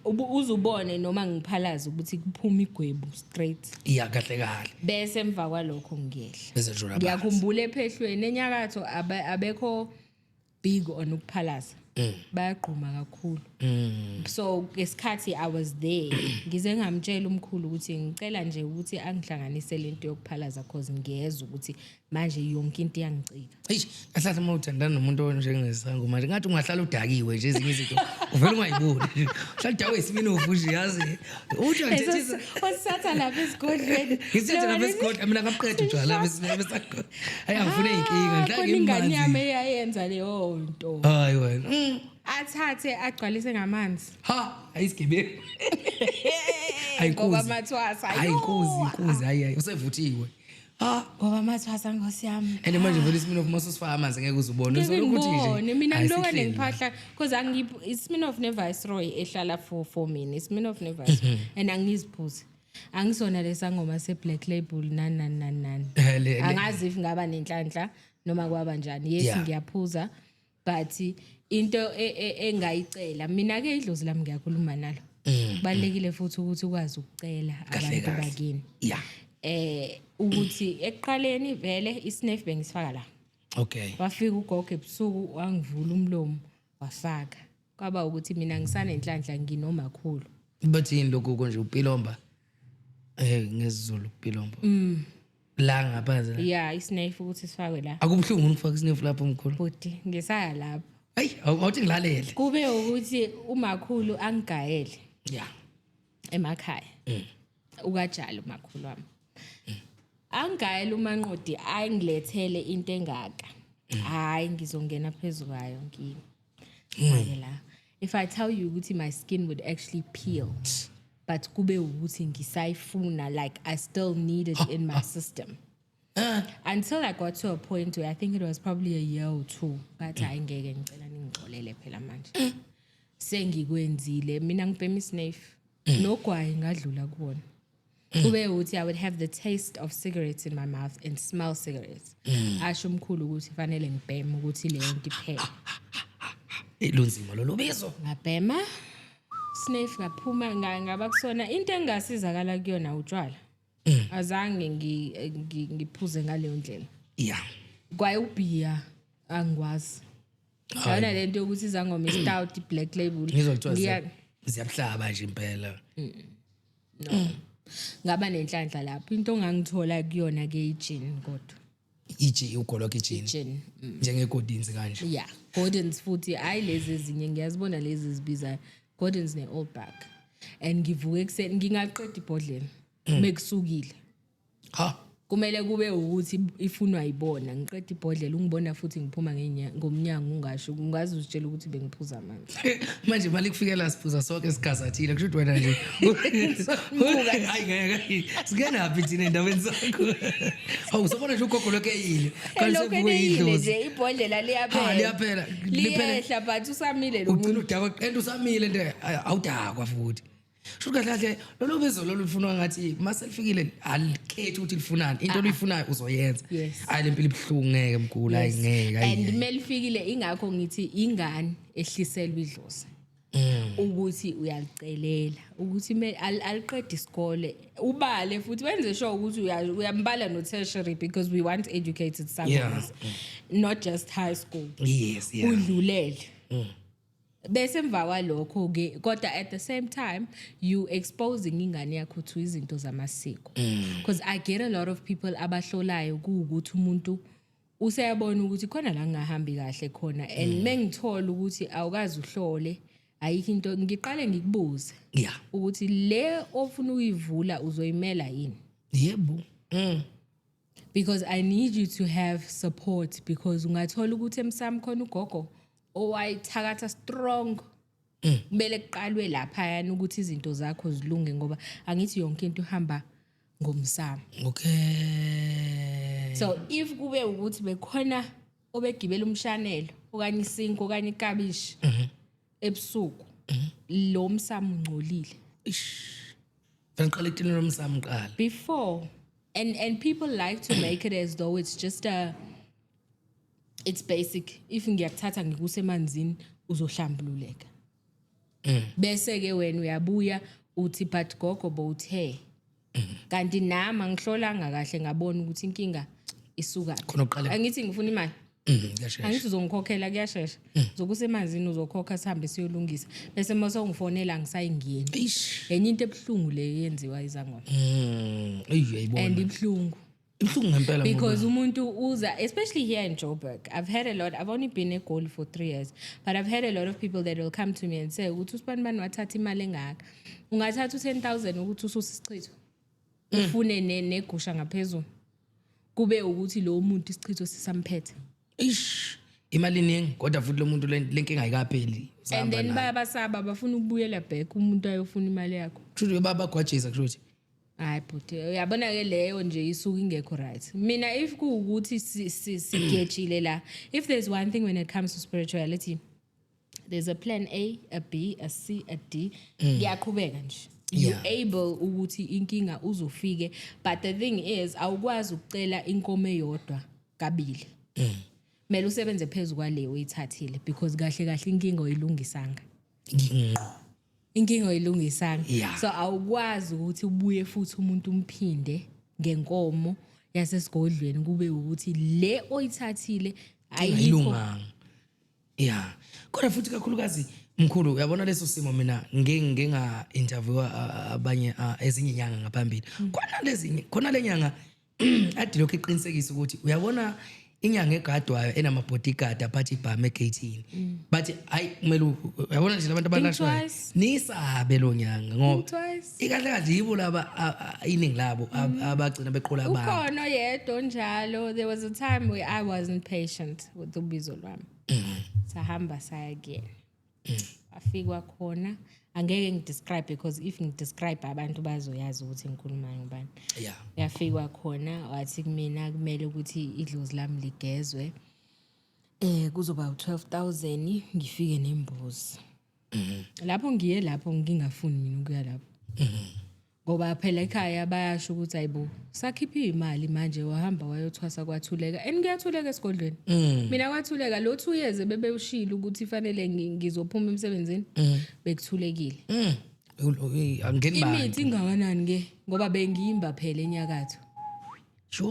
uzubone noma ngiphalaza ukuthi kuphuma igwebu straight. Iya, kahle kahle. Bese emva kwalokho ngiyehla. Bese dlula phansi. Ngiyakhumbula ephehlweni enyakatho abekho big on ukuphalaza. Bayagquma kakhulu. So ngesikhathi I was there, ngize ngamtshela umkhulu ukuthi ngicela nje ukuthi angihlanganise lento yokuphalaza, cause ngiyezwa ukuthi manje yonke into iyangicika. Eish, kahle kahle uma uthandana nomuntu onjengesangoma manje ngathi ungahlala udakiwe nje, ezinye izinto uvele ungayiboni. Uhlala udakwe iSmirnoff nje, yazi. Uthi angithethisa. Osithatha lapha esigodlweni. Ngisithatha lapha esigodlweni, mina ngabuqeda utshwala bese. Hayi, angifune inkinga, ngihlala Khona ingane yami ngimanzi. eyayenza leyo nto. Hayi wena. Athathe agcwalise ngamanzi. Ha, ayisigebengu. Hayi. Ngoba Inkozi. amathwasa. Hayi inkozi, inkozi, hayi hayi, usevuthiwe. Ha. Ngoba amathwasa, nkosi yami. And manje vele iSmirnoff mase usifaka amanzi ngeke uzubone. Ngeke Uzobona ukuthi nje. ngibone mina. Hayi, Ngiloka sihleli la. nengiphahla because iSmirnoff neViceroy ehlala for mina, iSmirnoff neViceroy, and angiziphuzi, angisona lesangoma se-Black Label, nani nani nani nani. Angazi if ngaba nenhlanhla noma kwaba njani, yes. Ngiyaphuza, but into engayicela mina-ke, idlozi lami ngiyakhuluma nalo. Kubalulekile futhi ukuthi ukwazi ukucela Kahle abantu kahle. bakini. Ukuthi ekuqaleni vele isnuff bengisifaka la. Wafika ugogo ebusuku, wangivula umlomo, wafaka. Kwaba ukuthi mina ngisanenhlanhla, nginomakhulu. Bathi yini lokhu konje, upilomba? NgesiZulu upilomba. La ngaphansi la. Ya, isnuff ukuthi sifakwe la. Akubuhlungu ukufaka isnuff lapho, mkhulu? Bhuti, ngisaya lapho. Hayi, awuthi ngilalele. Kube ukuthi umakhulu angigayele emakhaya. Ukajalo umakhulu wami angigayele umanqodi, angilethele into engaka. Hayi, ngizongena phezu kwayo, ngifake la. If I tell you ukuthi my skin would actually peel, but kube ukuthi ngisayifuna, like I still need it in my system, until I got to a point where I think it was probably a year or two, ngathi hayi ngeke, ngicela ningixolele phela, manje sengikwenzile. Mina ngibhema isnuff nogwayi, ngadlula kuwona. Kube ukuthi I would have the taste of cigarettes in my mouth and smell cigarettes. Asho umkhulu ukuthi fanele ngibheme ukuthi leyo nto iphele. Lunzima lolu bizo. Ngabhema snuff, ngaphuma, ngaba kusona. Into engasizakala kuyona utshwala, azange ngiphuze ngaleyo ndlela. Kwaye ubhiya angikwazi, yabona lento yokuthi izangoma i-stout, i-Black Label. Ngizwa kuthiwa ziyabuhlaba nje impela. No, ngaba nenhlanhla lapho. Into ongangithola kuyona ke i-gin kodwa. Iji ugoloka ijini. Gin. NjengeGordons kanje. Yeah, Gordons futhi, hayi lezi ezinye ngiyazibona lezi zibizayo, Gordons ne-Old Buck, and ngivuke ekuseni ngingaqeda ibhodlela mekusukile. Ha. Kumele kube ukuthi ifunwa yibona, ngiqeda ibhodlela, ungibona futhi ngiphuma ngomnyango, ungasho, ungaze uzitshela ukuthi bengiphuza amanzi. Manje mali kufikela siphuza sonke sigazathile, kusho ukuthi wena nje, hayi ngeke singenaphi thina endaweni zakho. Hawu, sobona nje ugogo lokho eyile kanti Elokhu sevuke eneyile idlozi. Nje ibhodlela liyaphela. Ha, liyaphela. Liphele. Liyehla, but usamile lo Ugcina muntu. udakwa and usamile nje, awudakwa futhi. Sho kahle kahle lolu bizo lolu lufunwa ngathi mase lifikile alikhethi ukuthi lifunani, into oluyifunayo uzoyenza. Hayi, lempilo ibuhlungu, ngeke mkhulu, hayi ngeke, hayi. And melifikile, ingakho ngithi ingane ehliselwa idlozi ukuthi uyalicelela ukuthi aliqede isikole, ubale futhi wenze sure ukuthi uyambala no-tertiary, because we want educated sangomas, not just high school. Udlulele bese emva kwalokho ke, kodwa at the same time you exposing ingane yakho to izinto zamasiko, because I get a lot of people abahlolayo kuwukuthi umuntu useyabona ukuthi khona la ngingahambi kahle khona, and mengithola ukuthi awukazi uhlole, ayikho into, ngiqale ngikubuze ukuthi le ofuna ukuyivula uzoyimela yini? yebo Because I need you to have support, because ungathola ukuthi emsamo khona ugogo owayithakatha strong, kumele kuqalwe laphayana ukuthi izinto zakho zilunge, ngoba angithi yonke into ihamba ngomsamo. So if kube ukuthi bekhona obegibela umshanelo okanye isinko okanye ikabishi ebusuku, lo msamo ungcolile. Fanele qala ekuthini lomsamo qala. Before, and people like to make it as though it's just a it's basic, if ngiyakuthatha ngikusemanzini uzohlambululeka, bese ke wena uyabuya uthi, "But gogo bowuthe." Kanti nami angihlolanga kahle ngabona ukuthi inkinga isuka Khona uqale angithi ngifuna imali. Kuyashesha. Angithi uzongikhokhela, kuyashesha. Zokusemanzini uzokhokha, sihambe siyolungisa, bese uma sewungifonela ngisayingeni. Eish. Enye into ebuhlungu le yenziwa izangoma. Eyi, uyayibona. And ibuhlungu. Ibuhlungu ngempela ngoba- Because umuntu uza, especially here in Joburg, I've had a lot. I've only been eGoli for 3 years, but I've had a lot of people that will come to me and say ukuthi usibani bani wathatha imali engaka. Ungathatha u-10,000 ukuthi ususe isichitho, ufune negusha ngaphezulu, kube ukuthi lo muntu isichitho sisamphethe. Eish, imali iningi, kodwa futhi lo muntu lenkinga ayikapheli. And Usahamba then naye. Bayabasaba, bafuna ukubuyela back umuntu ayofuna imali yakho. Kusho ukuthi babagwajisa, kusho ukuthi. Hayi bhuti, uyabona ke, leyo nje isuke ingekho right. Mina if kuwukuthi sigejile la, if there's one thing when it comes to spirituality, there's a plan A, a B, a C, a D. Kuyaqhubeka nje. You able ukuthi inkinga uzofike, but the thing is awukwazi ukucela inkomo eyodwa kabili. Kumele usebenze phezu kwale oyithathile, because kahle kahle inkinga oyilungisanga. Ngqo. Inkinga oyilungisanga. So awukwazi ukuthi ubuye futhi umuntu umphinde ngenkomo yasesigodlweni, kube ukuthi le oyithathile ayikho. Ayilunganga, ya. Kodwa futhi kakhulukazi, mkhulu, uyabona leso simo, mina ngike nga-interviewa abanye, ezinye inyanga ngaphambili. Khona lezinye, khona le nyanga ade lokhu iqinisekisa ukuthi, uyabona, inyanga egadwayo enama-bodyguard aphathe ibhamu egeyithini, bathi hayi, kumele uyabona nje labantu abalashwayo, twice. nisabe lo nyanga ngoba Twice. ikahle kahle yibo laba iningi labo abagcina beqola abantu. Ukhona oyedwa onjalo. There was a time where I wasn't patient with ubizo lwami. Sahamba saya kuyena, afikwa khona, angeke ngidescribe because if ngidescribe abantu bazoyazi ukuthi ngikhuluma ngobani. Yafikwa khona, wathi kumina kumele ukuthi idlozi lami ligezwe, kuzoba u12000, ngifike nembuzi lapho. Ngiye lapho ngingafuni mina ukuya lapho, ngoba phela ekhaya bayasho ukuthi ayibo, sakhipha imali manje, wahamba wayothwasa, kwathuleka. And kuyathuleka esigodlweni. Mina kwathuleka lo 2 years ebebeushilo ukuthi fanele ngizophuma emsebenzini, bekuthulekile. Angeni bantu. Imithi ingakanani ke, ngoba bengiyimba phela enyakatho.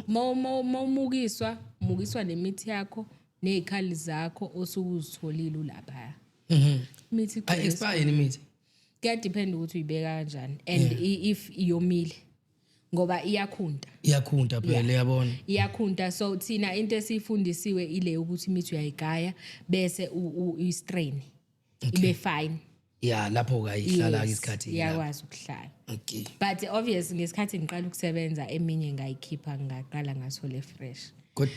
Mawumukiswa, mukiswa nemithi yakho nezikhali zakho osuke uzitholile ulapha. Imithi igcwele. Ayi-expire yini imithi? Kuyadepend ukuthi uyibeka kanjani and if iyomile, ngoba iyakhunta. Iyakhunta phela, uyabona. Iyakhunta. So thina into esiyifundisiwe ile ukuthi imithi uyayigaya bese uyi-strain ibe fine. Ya, lapho ke ayihlala Yes, isikhathi lapho. Iyakwazi ukuhlala. But obvious, ngesikhathi ngiqala ukusebenza, eminye ngayikhipha, ngaqala ngathole fresh. Good.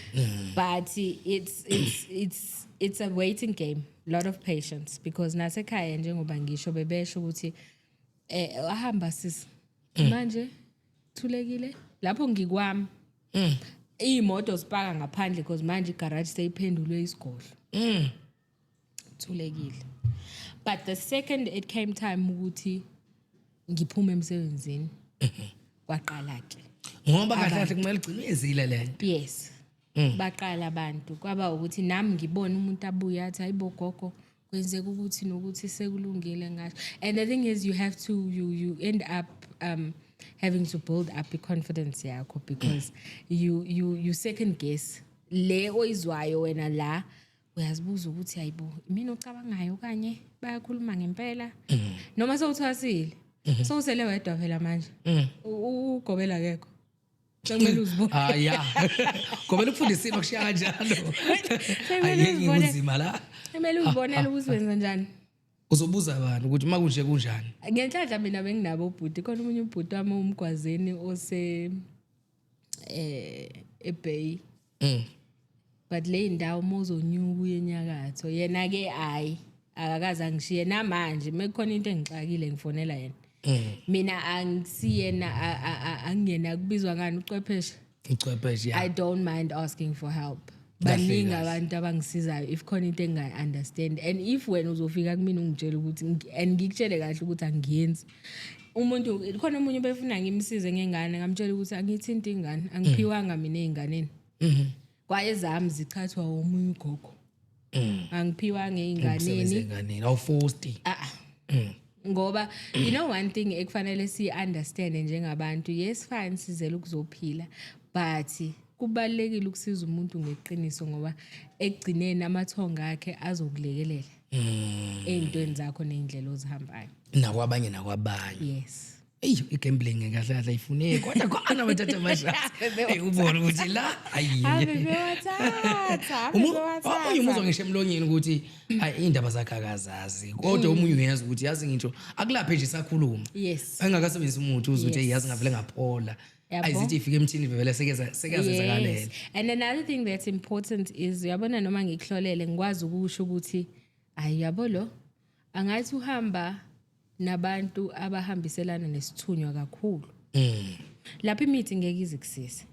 But it's a waiting game, lot of patience, because nasekhaya, njengoba ngisho, bebesho ukuthi ahamba sis, manje thulekile lapho ngikwami, iy'moto zipaka ngaphandle because manje igarage seyiphendulwe isigodlo. Thulekile. But the second it came time ukuthi ngiphume emsebenzini, kwaqala ke. Ngoba kahle kahle kumele ugcine uyenzile le nto. Yes, baqala abantu, kwaba ukuthi nami ngibona umuntu abuye athi, "Hayibo gogo, kwenzeka ukuthi nokuthi, sekulungile." Ngasho, and the thing is you have to you end up having to build up i-confidence yakho, because you second guess le oyizwayo wena la, uyazibuza ukuthi hayibo, imina ocabangayo okanye bayakhuluma ngempela, noma sewuthwasile, sowusele wedwa phela manje. Ugobela akekho, sekumele uzibone. Ah ya, ngoba ukufundisile ukushiya kanjalo. Sekumele Ayike, uzibone. kunzima la. Kumele uzibonele ukuthi wenza njani. Uzobuza abantu ukuthi uma kunje kunjani. Ngenhlanhla mina benginabo ubhuti, khona omunye ubhuti wami umgwazeni ose eBay. But le ndawo mozonyuka uye enyakatho, yena ke hayi, akakaze angishiye. Namanje mekukhona into engixakile ngifonela yena. Mina angisiyena angiyena, kubizwa ngani, ucwepheshe. Ucwepheshe, ya. I don't mind asking for help. Kahle, Baningi kahle. abantu abangisizayo if khona into engingayi-understand, and if wena uzofika kumina ungitshela ukuthi and ngikutshele kahle ukuthi angiyenzi. Umuntu khona, omunye befuna ngimsize ngengane, ngamtshela ukuthi angithinti ingane, angiphiwanga mina ey'nganeni. Kwayezami zichathwa omunye ugogo. Angiphiwanga Ukusebenza ey'nganeni. enganeni awufosti. Ah ah. Ngoba you know one thing ekufanele si-understand njengabantu, yes fine, sizele ukuzophila, but Kubalulekile ukusiza umuntu ngeqiniso, ngoba ekugcineni amathonga akhe azokulekelela ey'ntweni zakho ney'ndlela ozihambayo. Nakwabanye, nakwabanye. Yes. Eyi, i-gambling kahle kahle ayifuneki, kodwa khona abathatha ama-shots. Eyi, ubone ukuthi la, ayi. Ave bewathatha, ave bewathatha. Omunye umuzwa ngisho emlonyeni ukuthi hayi, iy'ndaba zakhe akazazi, kodwa omunye uyazi ukuthi yazi ngisho akulaphe nje sakhuluma engakasebenzisi umuthi, uze ukuthi, "Eyi, yazi ngavele ngaphola." Ayizithi ifike emthini vele sekuyazenzakalela. Yes. And another thing that's important is, uyabona, noma ngikuhlolele, ngikwazi ukusho ukuthi ayi, yabo, lo angathi uhamba nabantu abahambiselana nesithunywa kakhulu. Lapho imithi ngeke ize kusize.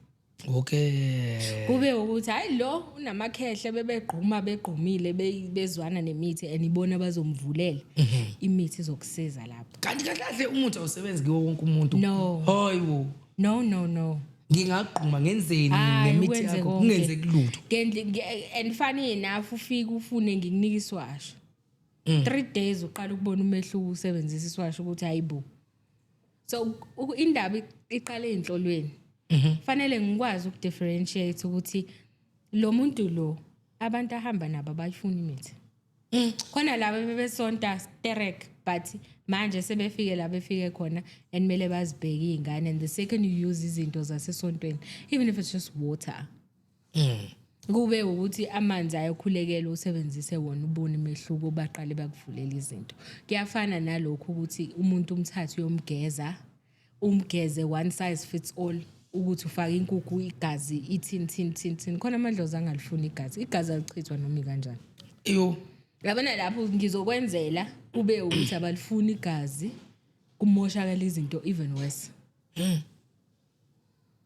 Kube ukuthi hayi, lo unamakhehle bebegquma begqumile, bezwana nemithi and ibona bazomvulela imithi izokusiza lapho. Kanti kahle kahle umuthi awusebenzi kuwo wonke umuntu? No. Hayi bo. No, no, no. Ngingagquma ngenzeni Hayi, nemithi ukwenze yakho konke. kungenzeki lutho? And funny enough, ufike ufune ngikunika isiwasho, 3 days uqala ukubona umehluko usebenzisa isiwasho, ukuthi hayibo. So indaba iqale ey'nhlolweni. Fanele ngikwazi ukudifferentiate ukuthi lo muntu lo, abantu ahamba nabo abayifuni imithi. Khona laba bebesonta sterek, but manje sebefike la befike khona and kumele bazibheke iy'ngane, and the second you use izinto zasesontweni, even if it's just water, kube ukuthi amanzi ayokhulekela, usebenzise wona, ubone imehluko, baqale bakuvulela izinto. Kuyafana nalokhu ukuthi umuntu umthathe uyomgeza, umgeze one size fits all, ukuthi ufake inkukhu, igazi, ithini thini thini thini. Khona amadlozi angalifuni igazi, igazi alichithwa noma ikanjani. Iyo. Yabona, lapho ngizokwenzela kube ukuthi abalifuni igazi, kumoshakala izinto even worse,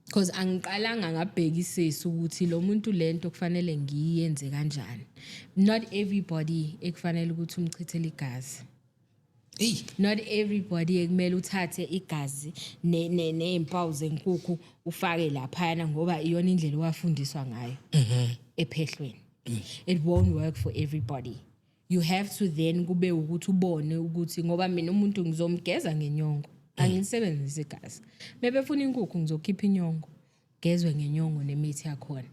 because angiqalanga ngabhekisisa ukuthi lo muntu lento kufanele ngiyenze kanjani. Not everybody ekufanele ukuthi umchithele igazi. Eyi. Not everybody ekumele uthathe igazi ney'mpawu zenkukhu ufake laphayana, ngoba iyona indlela owafundiswa ngayo ephehlweni. It won't work for everybody. You have to then kube ukuthi ubone ukuthi, ngoba mina umuntu ngizomgeza ngenyongo, angilisebenzisi igazi. Mebefuna inkukhu, ngizokhipha inyongo, gezwe ngenyongo nemithi yakhona.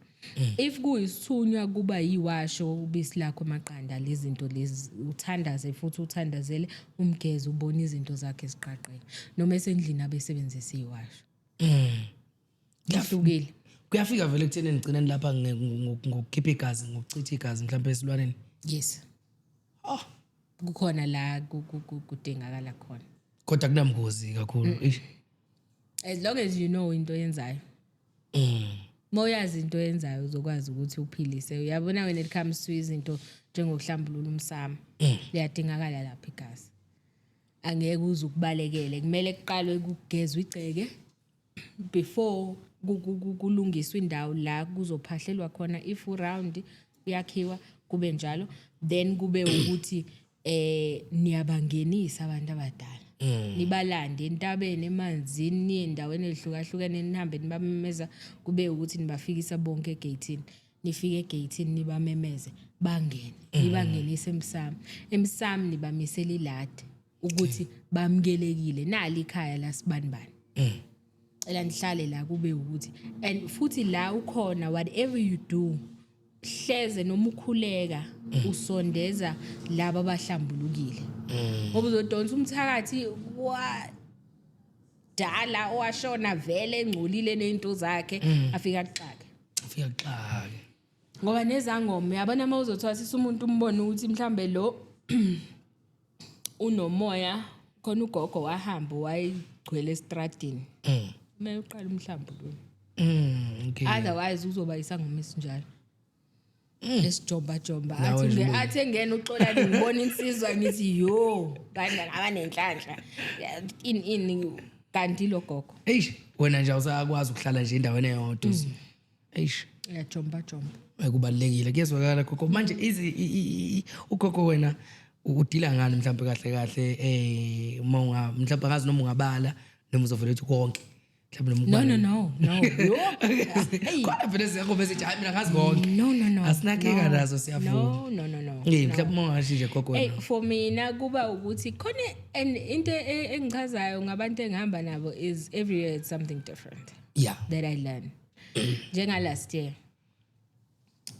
If kuyisithunywa, kuba yiwasho, ubisi lakho, amaqanda, lezi zinto lezi, uthandaze futhi uthandazele umgeze, ubone izinto zakhe ziqaqeka. Noma esendlini abesebenzisa iwasho. Kuhlukile. Kuyafika vele ekutheni nigcina nilapha ngokukhipha igazi, ngokuchitha igazi mhlawumbe esilwaneni? Yes. Oh. Kukhona la kudingakala khona. Kodwa kunamngozi kakhulu. Eish. As long as you know into oyenzayo. Mawuyazi into oyenzayo, uzokwazi ukuthi uphilise. Uyabona, when it comes to izinto njengokuhlambulula umsamo, liyadingakala lapha igazi. Angeke uze ukubalekele, kumele kuqalwe kugezwe igceke before kulungiswe indawo la kuzophahlelwa khona. If uround uyakhiwa, kube njalo, then kube ukuthi niyabangenisa abantu abadala, nibalande entabeni, emanzini, niye endaweni ezihlukahlukene, nihambe nibamemeza, kube ukuthi nibafikisa bonke egeyithini. Nifike egeyithini, nibamemeze bangene, nibangenise emsamo. Emsamo nibamisela iladi ukuthi bamukelekile, nali ikhaya lasibanibani, cela nihlale la. Kube ukuthi and futhi la ukhona, whatever you do, hleze noma ukhuleka, usondeza laba abahlambulukile, ngoba uzodonsa umthakathi wadala owashona vele engcolile nezinto zakhe, afika kuxake. Afika kuxake. Ngoba nezangoma, uyabona, uma uzothwasisa umuntu, umbone ukuthi mhlambe lo unomoya khona, ugogo wahamba wayigcwele estradini, kumele uqale umhlambululo. Otherwise uzoba isangoma esinjalo esijomba jomba. Nawe Athi nje athi engena uXolani, ngibona insizwa, ngithi yo, kanti ngaba nenhlanhla in in kanti lo gogo. Eish, wena nje awusakwazi ukuhlala nje endaweni eyodwa. Eish. Uyajomba jomba. Hayi, kubalulekile, kuyezwakala gogo. Manje izi ugogo wena udila ngani mhlawumbe kahle kahle, uma unga mhlawumbe angazi noma ungabala noma uzovela uthi konke mhlawumbe noma No, no, no, no, yo. Hey. Khona vele ziyakho bese hayi, mina ngazi konke. No, no, no. Asinakeka No. nazo, siyavuma. No, no, no, no. Eh, mhlawumbe uma ungasho nje gogo Hey, wena. for mina kuba ukuthi khona and into engichazayo ngabantu engihamba nabo is every year it's something different that I learn. Njenga last year.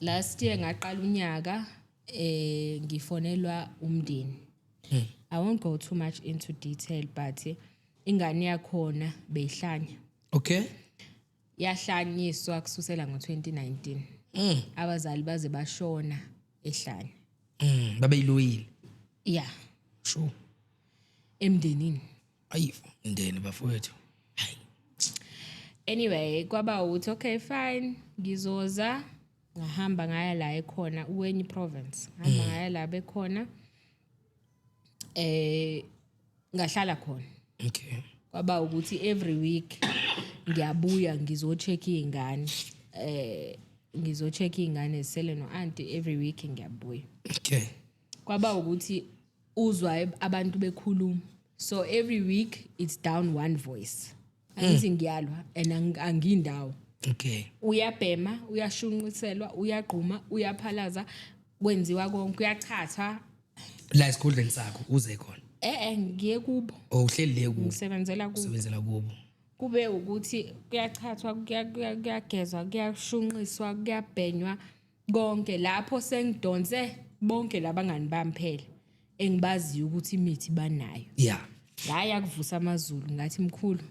Last year ngaqala unyaka ngifonelwa umndeni. I won't go too much into detail, but ingane yakhona beyihlanya. Yahlanyiswa kususela ngo-2019. Abazali baze bashona ehlanya. Babeyiloyile. Yeah, Sure. emndenini. Ayifa umndeni, bafowethu. Hayi. Anyway, kwaba ukuthi okay, fine, ngizoza. Ngahamba ngaya la ekhona uwenye province. Ngahamba ngaya la bekhona. Ngahlala khona. Kwaba ukuthi every week ngiyabuya ngizocheck izingane. Ngizocheck izingane zisele no auntie, every week ngiyabuya. Kwaba ukuthi uzwa abantu bekhuluma. So every week it's down one voice. Angithi ngiyalwa and angindawo. Uyabhema, uyashunqiselwa, uyagquma, uyaphalaza, kwenziwa konke, uyachatha. La esikhundleni sakho uze khona? Ngiye kubo. Oh, uhleli le kubo? Ngisebenzela kubo. Usebenzela kubo. Kube ukuthi kuyachathwa, kuyagezwa, kuyashunqiswa, kuyabhenywa konke. Lapho sengidonse bonke labangani bami phela engibaziyo ukuthi imithi banayo. Ngaya kuvusa amazulu, ngathi, "Mkhulu,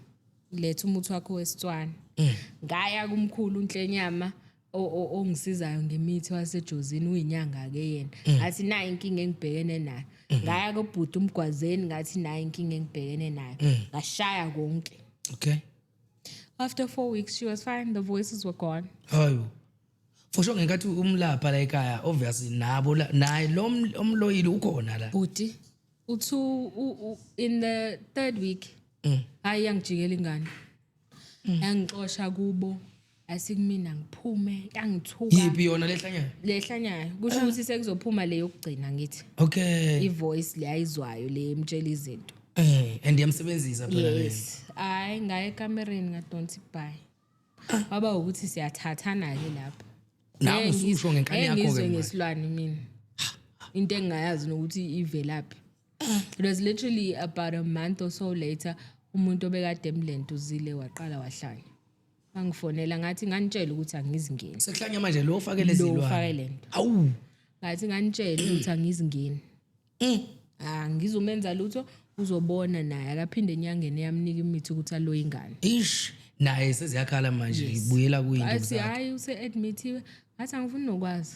letha umuthi wakho wesitswana." Ngaya kumkhulu uNhlenyama ongisizayo ngemithi waseJozini, uyinyanga ke yena, ngathi nayi inkinga engibhekene nayo. Ngaya kubhuti umgwazeni, ngathi nayi inkinga engibhekene nayo. Ngashaya konke. After 4 weeks she was fine, the voices were gone. Hayo, for sure, ngenkathi umlapha la ekhaya, obviously nabo naye lo omloyile ukhona la. Bhuti, uthu in the third week, hayi, yangijikela ingane, yangixosha kubo, asikumina ngiphume, yangithuka. Yiphi yona lehlanyayo? Lehlanyayo. Kusho ukuthi sekuzophuma le yokugcina, ngithi ivoice le ayizwayo, le emtshela izinto. And yamsebenzisa phela le. Yes, hayi, ngaye ekamereni, ngadonsa ibhayi, waba ukuthi siyathathana ke lapho. Nawe Ngeke ususho ngenkani ngeke yakho-ke ngizwe manje. ngesilwane mina, into engingayazi nokuthi ivelaphi. It was literally about a month or so later, umuntu obekade emlentuzile waqala wahlanya, wangifonela, ngathi nganitshela ukuthi angizingeni. Sekuhlanya manje lo ofake lezi Lo zilwane? ufake lento. Awu. Ngathi nganitshela ukuthi angizingeni, angizumenza lutho, uzobona naye akaphinde enyangeni yamnika imithi ukuthi aloye ingane. Ish, naye seziyakhala manje, ibuyela kuyinto Athi zakhe. hayi, use-admithiwe. Ngathi angifuni nokwazi,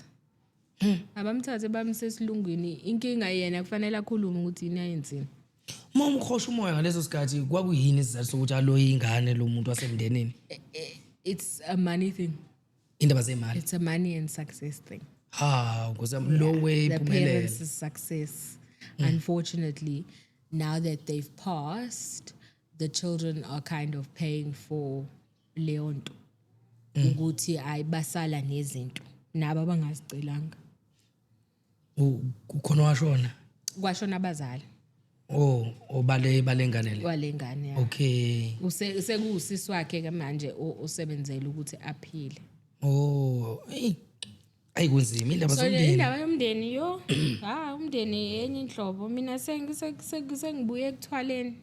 abamthathe bamse esilungwini. Inkinga yena kufanele akhulume ukuthi yini ayenzini. Uma umkhosha umoya ngaleso sikhathi, kwakuyini isizathu sokuthi aloye ingane lo muntu wasemndenini? It's a money thing. Indaba zemali? It's a money and success thing. Ha, nkosi yami, lo way The iphumelele. parents' success. Unfortunately, now that they've passed, the children are kind of paying for leyo nto, ukuthi hayi, basala nezinto nabo abangazicelanga. Kukhona washona? Kwashona abazali. Oh, obale balengane le? Kwale ngane, ya. Sekuwusisi wakhe ke manje osebenzela ukuthi aphile. Oh, eyi, ayi, kunzima indaba So le zomndeni. indaba yomndeni, yo, ha, umndeni enye inhlobo. Mina sengibuye ekuthwaleni.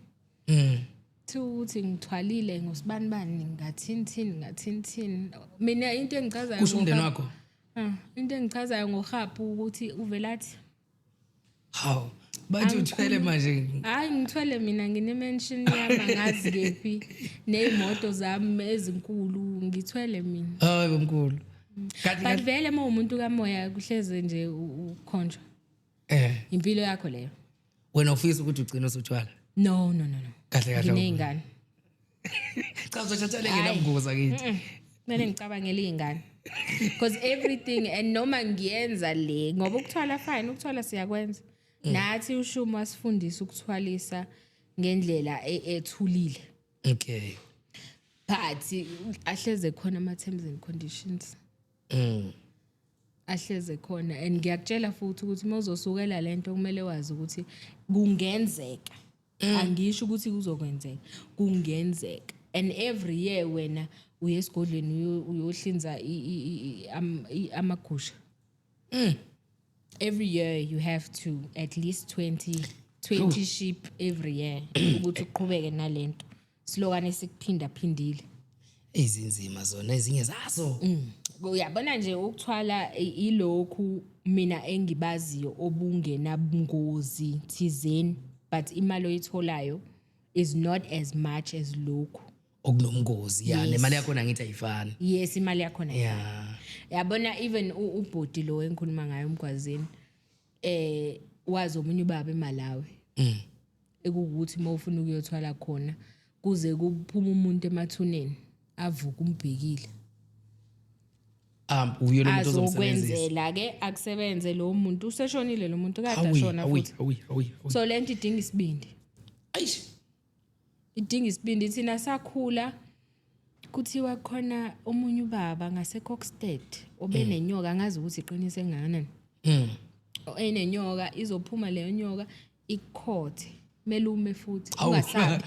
Ukuthi ngithwalile ngosibani bani, ngathini thini, ngathini thini. Mina into engichazayo Kusho umndeni wakho? Ah, into engichazayo ngohaphu ukuthi uvelathi Hawu, bathi uthwele manje. Hayi, ngithwele mina, ngine-mansion yami, angazi kephi, ney'moto zami ezinkulu, ngithwele mina. Hayi, bomkhulu. Kanti But vele uma umuntu kamoya kuhleze nje ukhonjwa. Impilo yakho leyo. Wena ufisa ukuthi ugcine usuthwala? No, no, no, no. Kahle kahle. Nginey'ngane. Cha, uzothatha ngenamngozi akithi. Kumele ngicabangele iy'ngane because everything, and noma ngiyenza le, ngoba ukuthwala, fine, ukuthwala siyakwenza nathi. Ushumi wasifundisa ukuthwalisa ngendlela ethulile. But ahleze khona ama-terms and conditions. Ahleze khona, and ngiyakutshela futhi ukuthi uma uzosukela lento kumele wazi ukuthi kungenzeka, angisho ukuthi kuzokwenzeka, kungenzeka. And every year wena uye esigodlweni uyohlinza amagusha. Every year you have to at least 20 sheep every year ukuthi uqhubeke nalento silokwane sikuphinda phindile. Izinzima zona ezinye zazo. Uyabona nje, ukuthwala ilokhu mina engibaziyo obungenabungozi thizeni, but imali oyitholayo is not as much as lokhu Okunomngozi, ya. Yes. Nemali yakhona ngithi ayifani. Yes, imali yakhona. Yabona, even ubhodi lo engikhuluma ngayo, umgwazini, wazi omunye ubaba eMalawi ekuwukuthi uma ufuna ukuyothwala khona, kuze kuphuma umuntu emathuneni, avuke umbhekile. Uyo lo muntu ozomsebenzisa. Azokwenzela ke, akusebenze lo muntu. Useshonile lo muntu, kade ashona futhi. Awi, awi, awi. So lento idinga isibindi. Eish. Idinga isibindi. Thina sakhula kuthiwa khona omunye ubaba ngaseKokstad obenenyoka, angazi ukuthi iqinise engakanani. Enenyoka, izophuma leyo nyoka ikukhothe, kumele ume futhi ungasabi.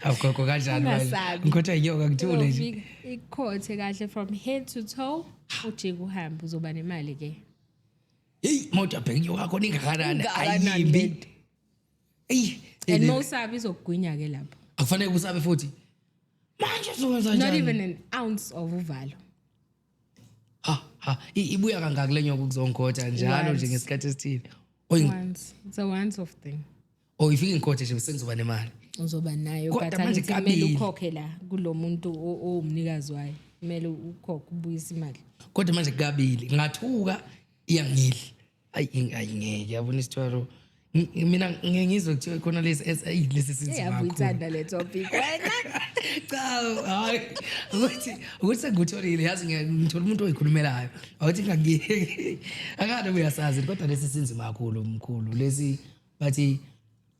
Awugogo, kanjani manje? Ungasabi. Ngikhotha inyoka, ngithule nje. Uzofika ikukhothe kahle from head to toe, ujike uhambe, uzoba nemali ke. Hey, mawuthi abheka inyoka yakho ingakanani? Ingakanani Ayimbi. lento? Eyi. And mawusabi izokugwinya ke lapho. Akufanele usabe futhi manje, uzokwenza Not njani? even an ounce of uvalo. Ha ha, ibuya kangaki le nyoka ukuzongikhotha njalo nje Once. ngesikhathi esithile? Once. It's a once off thing. Oh, ifike ngikhothe nje, sengizoba nemali. Uzoba nayo. Kodwa But manje angithi kumele kabili. ukhokhe la kulo muntu owumnikazi wayo, kumele ukhokhe, ubuyise imali. Kodwa manje kabili ngathuka, iyangidla. Ayi, ayi, ngeke, yabona isithwalo. Mina ngeke ngizwe kuthiwa khona lesi ayi, lesi sinzima Yabe kakhulu. uyithanda le topic wena. Cha, hayi, ukuthi sengikutholile, yazi, ngithola umuntu oyikhulumelayo, awuthi ngakuyeki akade uyasazi. Kodwa lesi sinzima kakhulu, mkhulu, lesi bathi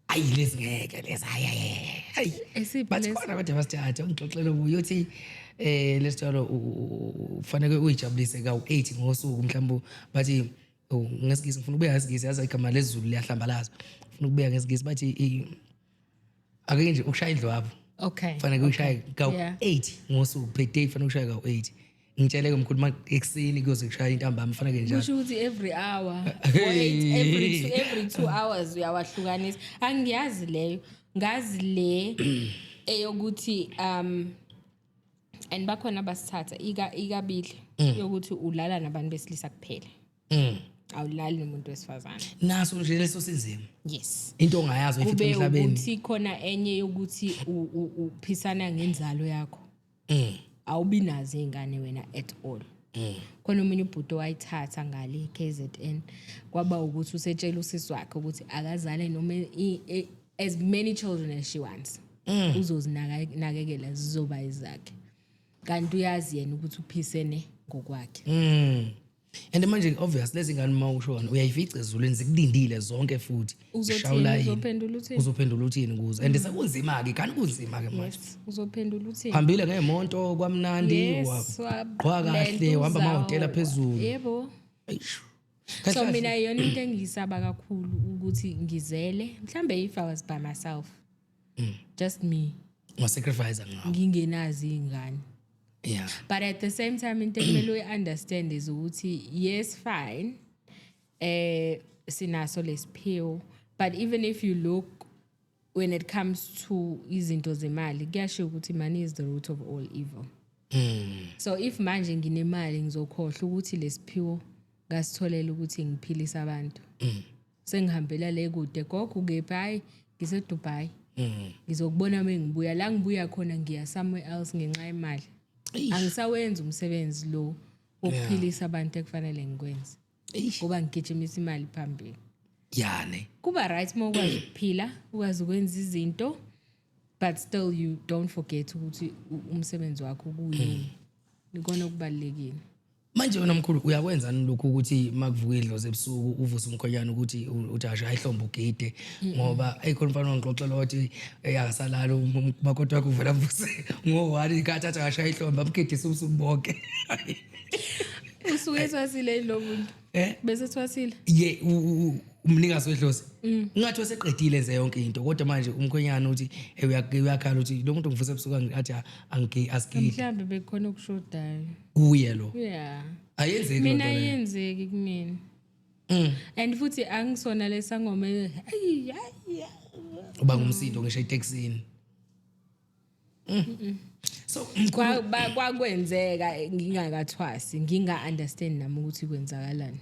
ayi, lesi ngeke, lesi hayi, hayi, hayi, hayi. Esiphi Bathi lesi? khona kodwa basithathe ungixoxele kuyo, uthi lesithwalo ufanele uyijabulise kawu-8 ngosuku mhlawumbe. Bathi, oh, ngesingisi, ngifuna ukubeka ngesingisi, yazi igama lesiZulu liyahlambalaza, ngifuna ukubeka ngesingisi, bathi ake nje ukushaya indlwabu. Kufanele uyishaye kawu-8 ngosuku, per day kufanele ushaye kawu-8. Ngitshele-ke mkhulu, ma ekuseni kuyoze kushaya intambama, kufanele njalo. Kusho ukuthi every hour or every 2 hours uyawahlukanisa. Angiyazi leyo, ngazi le eyokuthi and bakhona abasithatha ikabili, yokuthi ulala nabantu besilisa kuphela, awulali nomuntu wesifazane. Naso nje leso sinzima. Yes. Into ongayazi oyifica Kube emhlabeni. ukuthi khona enye yokuthi uphisana ngenzalo yakho, awubi nazo iy'ngane wena at all. Khona omunye ubhuti owayithatha ngale KZN, kwaba ukuthi usetshela usisi wakhe ukuthi akazale noma as many children as she wants, uzozinakekela, zizoba izakhe, kanti uyazi yena ukuthi uphisene ngokwakhe. And manje obvious lezi ngane uma ushona uyayifica ezulwini zikulindile zonke futhi. Uzothini? Zishaya ulayini. Uzophendula uthini? Uzophendula uthini kuzo? And sekunzima-ke, kanti kunzima-ke manje. Yes, uzophendula uthini? Hambile ngemoto kwamnandi, wagqoka kahle, lentuza, wahamba amahhotela phezulu. Yebo. Eish. So Kahle. mina iyona into engiyisaba kakhulu ukuthi ngizele, mhlambe if I was by myself, just me, Ungasacrifice ngawo. Ngingenazi iy'ngane. But at the same time, into ekumele uyi-understand is ukuthi yes, fine, sinaso lesiphiwo, but even if you look when it comes to izinto zemali, kuyashiwo ukuthi money is the root of all evil. So if manje nginemali, ngizokhohlwa ukuthi lesiphiwo ngasitholela ukuthi ngiphilise abantu, sengihambela le kude. Gogo, ukephi? Hayi, ngiseDubai, ngizokubona uma ngibuya la ngibuya khona, ngiya somewhere else ngenxa yemali. Eish. Angisawenzi umsebenzi lo wokuphilisa abantu ekufanele ngikwenze Eish. ngoba ngigijimisa imali phambili. Yani. Kuba right uma ukwazi ukuphila, ukwazi ukwenza izinto, but still you don't forget ukuthi umsebenzi wakho kuyini, ikona okubalulekile. Manje wena mkhulu, uyakwenzani lokhu ukuthi makuvuka idlozi ebusuku uvuse umkhonyana ukuthi uthi ashaye ihlombe, ugide? Ngoba ayikhona umfana wangixoxela wathi akasalali, umakoti wakhe uvela avuse ngo-1 ikhathi, athi akashaye ihlombe, amgidise ubusuku bonke. Usuke ethwasile lo muntu? Eh? Bese ethwasile? Ye, umnikazi wedlozi ngathi waseqedile nje yonke into, kodwa manje umkhwenyana uthi uyakhala ukuthi lo muntu ngivuse ebusuku athi asigide. Mhlawumbe bekukhona okushodayo. Kuye lo. Ayenzeki loo Mina nto leyo. ayenzeki kumina. And futhi angisona lesangoma, ayi ayi. Uba ngumsindo ngisho etekisini. So Kwakwenzeka ngingakathwasi, nginga understand nami ukuthi kwenzakalani.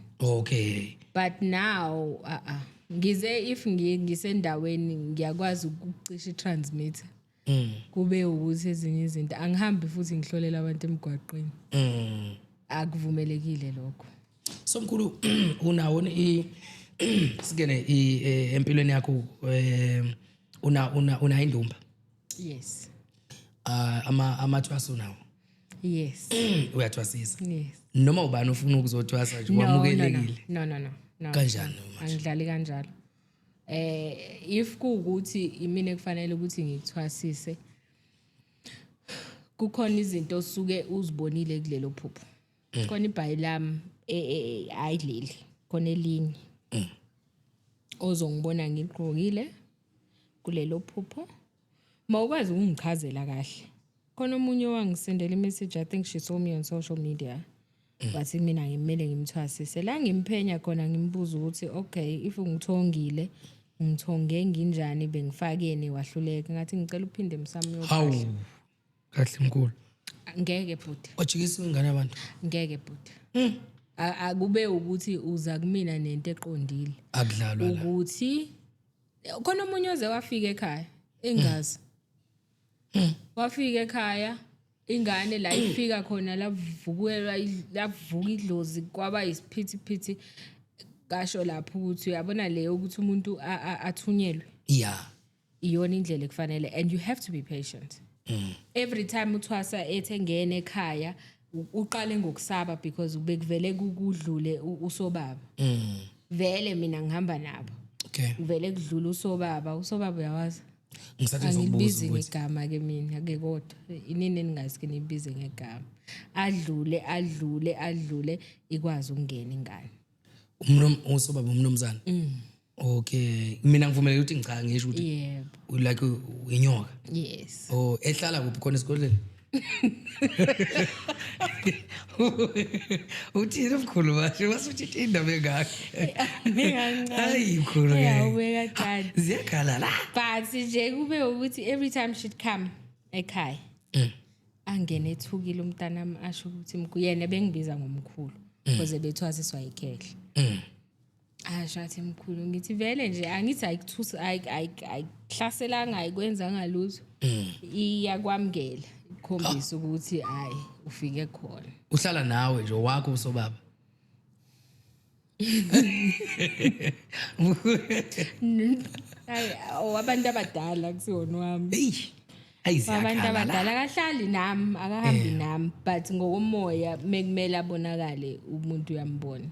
But now ngize if ngisendaweni ngiyakwazi ukucisha i-transmitter. Kube ukuthi ezinye izinto angihambi futhi ngihlolela abantu emgwaqweni. Akuvumelekile lokho. So mkhulu, unawo i singene empilweni yakho, una indumba? Yes. Amathwaso unawo? Yes. Uyathwasisa? Yes. Noma ubani ofuna ukuzothwasa nje No, no, no. wamukelekile? No. Kanjani manje? Angidlali kanjalo. If kuwukuthi imina ekufanele ukuthi ngikuthwasise, kukhona izinto osuke uzibonile kulelo phupho. Khona ibhayi lami, hayi leli, khona elinye. Ozongibona ngigqokile kulelo phupho. Mawukwazi ukungichazela kahle. Khona omunye owangisendela imessage, I think she saw me on social media. Wathi mina ngimele ngimthwasise. La ngimphenya khona ngimbuza ukuthi okay, if ungithongile, ungithonge nginjani, bengifakeni, wahluleka. Ngathi ngicela uphinde emsamo. Hawu, kahle mkhulu. Ngeke bhuti. Wajikisa ingane yabantu. Ngeke bhuti. Akube ukuthi uza kumina nento eqondile. Akudlalwa la. Ukuthi khona omunye oze wafika ekhaya engazi. Wafika ekhaya ingane la ifika khona lavukelwa, lavuka idlozi, kwaba isiphithiphithi. Kasho lapho ukuthi uyabona le ukuthi umuntu athunyelwe iyona indlela ekufanele, and you have to be patient. Every time uthwasa ethe ngene ekhaya, uqale ngokusaba because bekuvele kudlule usobaba. Vele mina ngihamba nabo. Kuvele kudlule usobaba, usobaba uyawazi. Ngisathi ngizokubuza Angilibizi ukuthi ngegama ke mina ke, kodwa inini eningazike nibize ngegama. Adlule, adlule, adlule, ikwazi ukungena ingane. Usobaba umnumzana. Okay, mina ngivumeleke ukuthi ngicha ngisho ukuthi Yebo. like inyoka. Yes. Oh, ehlala kuphi khona esigodlweni? Uthini mkhulu manje? Wasuthi indaba engaka. Hayi mkhulu ke. Uyawubeka kancane. Ziyakhala la. But nje kube ukuthi every time she'd come ekhaya, angene ethukile umntanami, asho ukuthi yena bengibiza ngomkhulu because bethwasiswa ikhehla. Asho athi mkhulu, ngithi vele nje angithi ayikuthusi, ayikuhlaselanga, ayikwenzanga lutho. Iyakwamukela, ikhombisa ukuthi hayi, ufike khona. Uhlala nawe nje wakho usobaba. Hayi, abantu abadala kusiwona wami. Hey. Hayi Abantu ziyakhala la. abadala akahlali nami, akahambi nami, but ngokomoya mekumele abonakale umuntu uyambona.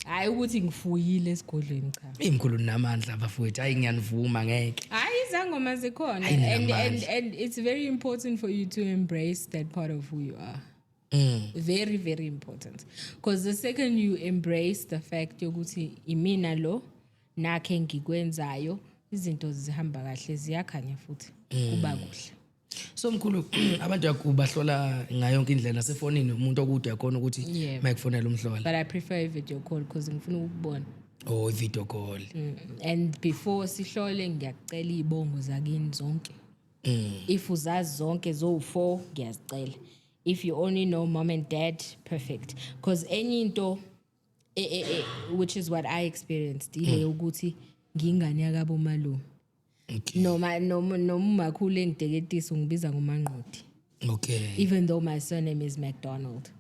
Hayi ukuthi ngifuyile esigodlweni, cha. Hey mkhulu, namandla bafowethu. Hayi ngiyanivuma ngeke. Hayi, izangoma zikhona Hayi, and ninamandla. and it's very important for you to embrace that part of who you are. Very, very important. Because the second you embrace the fact yokuthi imina lo nakhe ngikwenzayo, izinto zihamba kahle, ziyakhanya futhi kuba kuhle. So mkhulu, abantu yakubahlola ngayo yonke indlela nasefonini, umuntu okude yakhona ukuthi mayekufonela umhlola? But I prefer a video call because ngifuna ukubona. Oh, i-video call. And before sihlole ngiyakucela izibongo zakini zonke. If uzazi zonke zo4 ngiyazicela. If you only know mom and dad, perfect. Because enye into which is what I experienced ile ukuthi ngingane yakabo malume. Noma umakhulu engideketisa ungibiza ngoManqodi. Even though my surname is McDonald.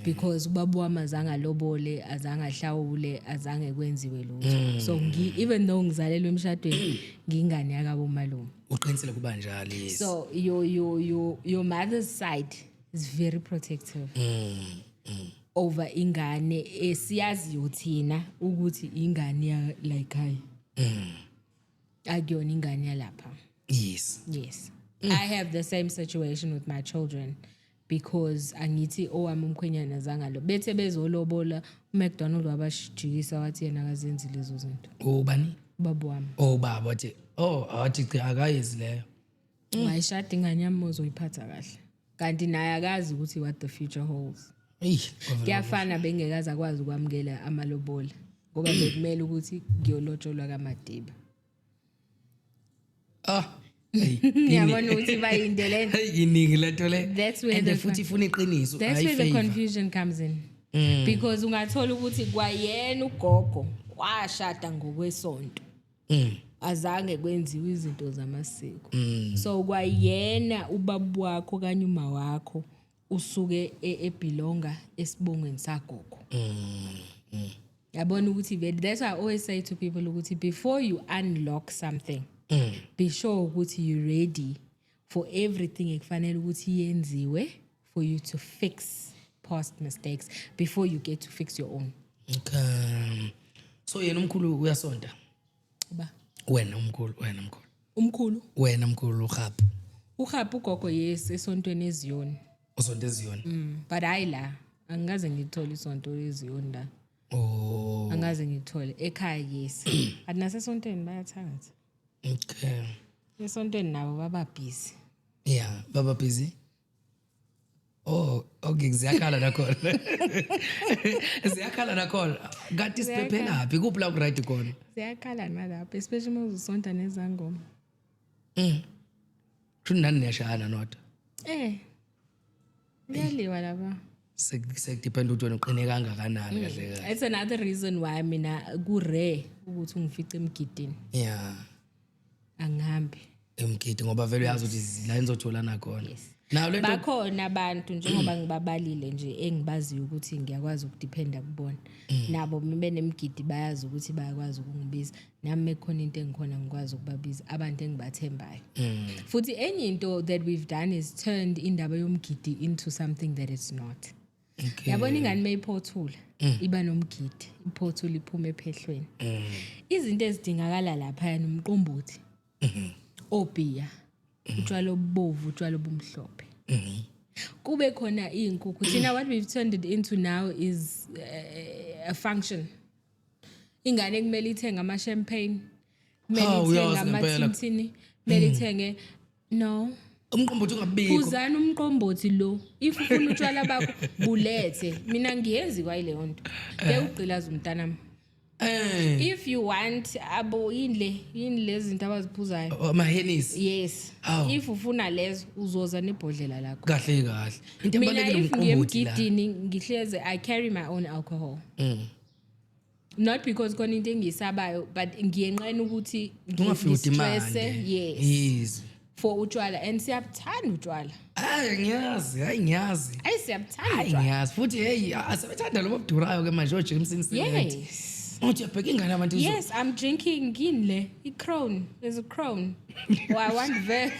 Because ubaba wami azange alobole, azange ahlawule, azange kwenziwe lutho. So even though ngizalelwe emshadweni, ngingane yakabo malume. Uqinisile, kuba njalo, yes. So your mother's side is very protective over ingane esiyaziyo thina ukuthi ingane ya like hayi. Akuyona ingane yalapha. Yes. I have the same situation with my children because angithi owami umkhwenyana azange lo bethe bezolobola uMcDonald wabashijikisa, wathi yena akazenzi lezo zinto. Ubani? Ubaba wami. Oh, baba wathi, oh, athi cha, akayenzi leyo. Wayishada ingane yami, uzoyiphatha kahle. Kanti naye akazi ukuthi what the future holds. Eyi. Kuyafana bengekaze akwazi ukwamukela amalobola ngoba bekumele ukuthi ngiyolotsholwa kaMadiba. Ah. Hey, Ngiyabona ukuthi bayinde lento. Hey, iningi lento le. That's where And the futhi ifuna iqiniso. That's where the ayi-favor. confusion comes in. Because ungathola ukuthi kwayena ugogo washada ngokwesonto. Azange kwenziwe izinto zamasiko. So kwayena ubaba wakho kanye uma wakho usuke ebelonga esibongweni sagogo. Yabona ukuthi vele, that's why I always say to people ukuthi before you unlock something, be sure ukuthi you ready for everything ekufanele ukuthi yenziwe for you to fix past mistakes before you get to fix your own. Okay, so yena umkhulu uyasonta? Uba? Wena umkhulu, wena mkhulu. Umkhulu? Wena mkhulu uHappy. UHappy, ugogo, yes, esontweni eZiyoni. Usonta eZiyoni? But hayi, la angikaze ngithole isonto eZiyoni la. Oh. Angikaze ngithole. Ekhaya, yes, but nasesontweni bayathakatha. Esontweni nabo baba busy. Yeah, baba busy. Oh, okay, ziyakhala nakhona, ziyakhala nakhona. Kanti siphephelaphi? Kuphi la ku-right khona? Ziyakhala nalapho, especially uma uzosonta nezangoma. Kusho nani niyashayana nodwa? Kuyaliwa lapha. Sekudepend ukuthi wena uqine kangakanani kahle kahle. It's another reason why mina ku-rare ukuthi ungifice emgidini. Angihambi. Emgidi, ngoba vele uyazi ukuthi la nizotholana khona nayo lento. Bakhona abantu, njengoba ngibabalile nje, engibaziyo ukuthi ngiyakwazi ukudependa kubona. Nabo benemgidi bayazi ukuthi bayakwazi ukungibiza. Nami mekhona into engikhona ngikwazi ukubabiza, abantu engibathembayo. Futhi enye into that we've done is turned indaba yomgidi into something that it's not. Yabona, ingane mayiphothula iba nomgidi, iphothula iphuma ephehlweni. Izinto ezidingakala lapha nomqombothi, obhiya, utshwala obubovu, utshwala obumhlophe, kube khona iy'nkukhu. Thina what we've turned it into now is a function. Ingane kumele ithenge ama-champagne, kumele Hawu, ithenge uyazi ngempela. amathintini, kumele ithenge, no. Umqombothi ungabikho. Phuzani umqombothi lo. If ufuna utshwala bakho, bulethe. Mina ngiyenzi kwayileyo nto, ngeke ugqilaze umntanami. If you want abo yini le, yini lezi zinto abaziphuzayo? Ama-Hennessy. Yes. Awu. If ufuna lezo, uzoza nebhodlela lakho. Kahle kahle, into Mina ebalulekile if ngiye umqombothi la. emgidini, ngihleze I carry my own alcohol, not because khona into engiyisabayo, but ngiyenqena ukuthi Ungafiki ngistresse, udimande. Yes. For utshwala, and siyabuthanda utshwala. Hayi, ngiyazi, hayi, ngiyazi. Ayi, siyabuthanda Hayi, utshwala. ngiyazi futhi. Hey, asebethanda lobo budurayo ke manje, o-Jameson Select. Uthi uyabheka ingane abantu Yes, I'm drinking yini le, i-Crown. There's a Crown or I want Verve.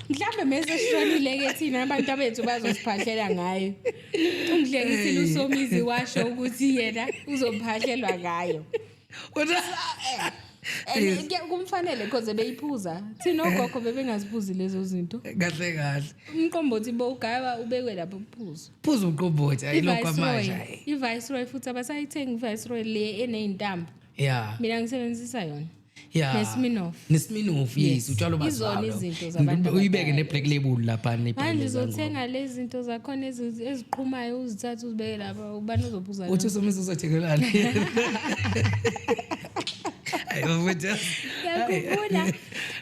Mhlambe mase sishonile ke thina, abantu abethu bazosiphahlela ngayo. Ungihlekisile uSomizi, washo ukuthi yena uzophahlelwa ngayo. Kodwa And kumfanele because beyiphuza. Thina ogogo bebengaziphuzi lezo zinto. Kahle kahle. Umqombothi bowugaywa ubekwe lapho kuphuzo. Phuza umqombothi, ayilokho manje. I-Viceroy, Hayi. i-Viceroy futhi abasayithengi i-Viceroy le eney'ntambo. Mina ngisebenzisa yona. Ne-Smirnoff. Ne-Smirnoff, yes, utshwala. Izona izinto zabantu Uyibeke abadala. ne-black label lapha. Manje uzothenga lezi zinto zakhona eziqhumayo, uzithathe uzibeke lapha, ubani uzophuza? Uthi uSomizi uzothengelani? Hayi, bafowethu. Ngiyakhumbula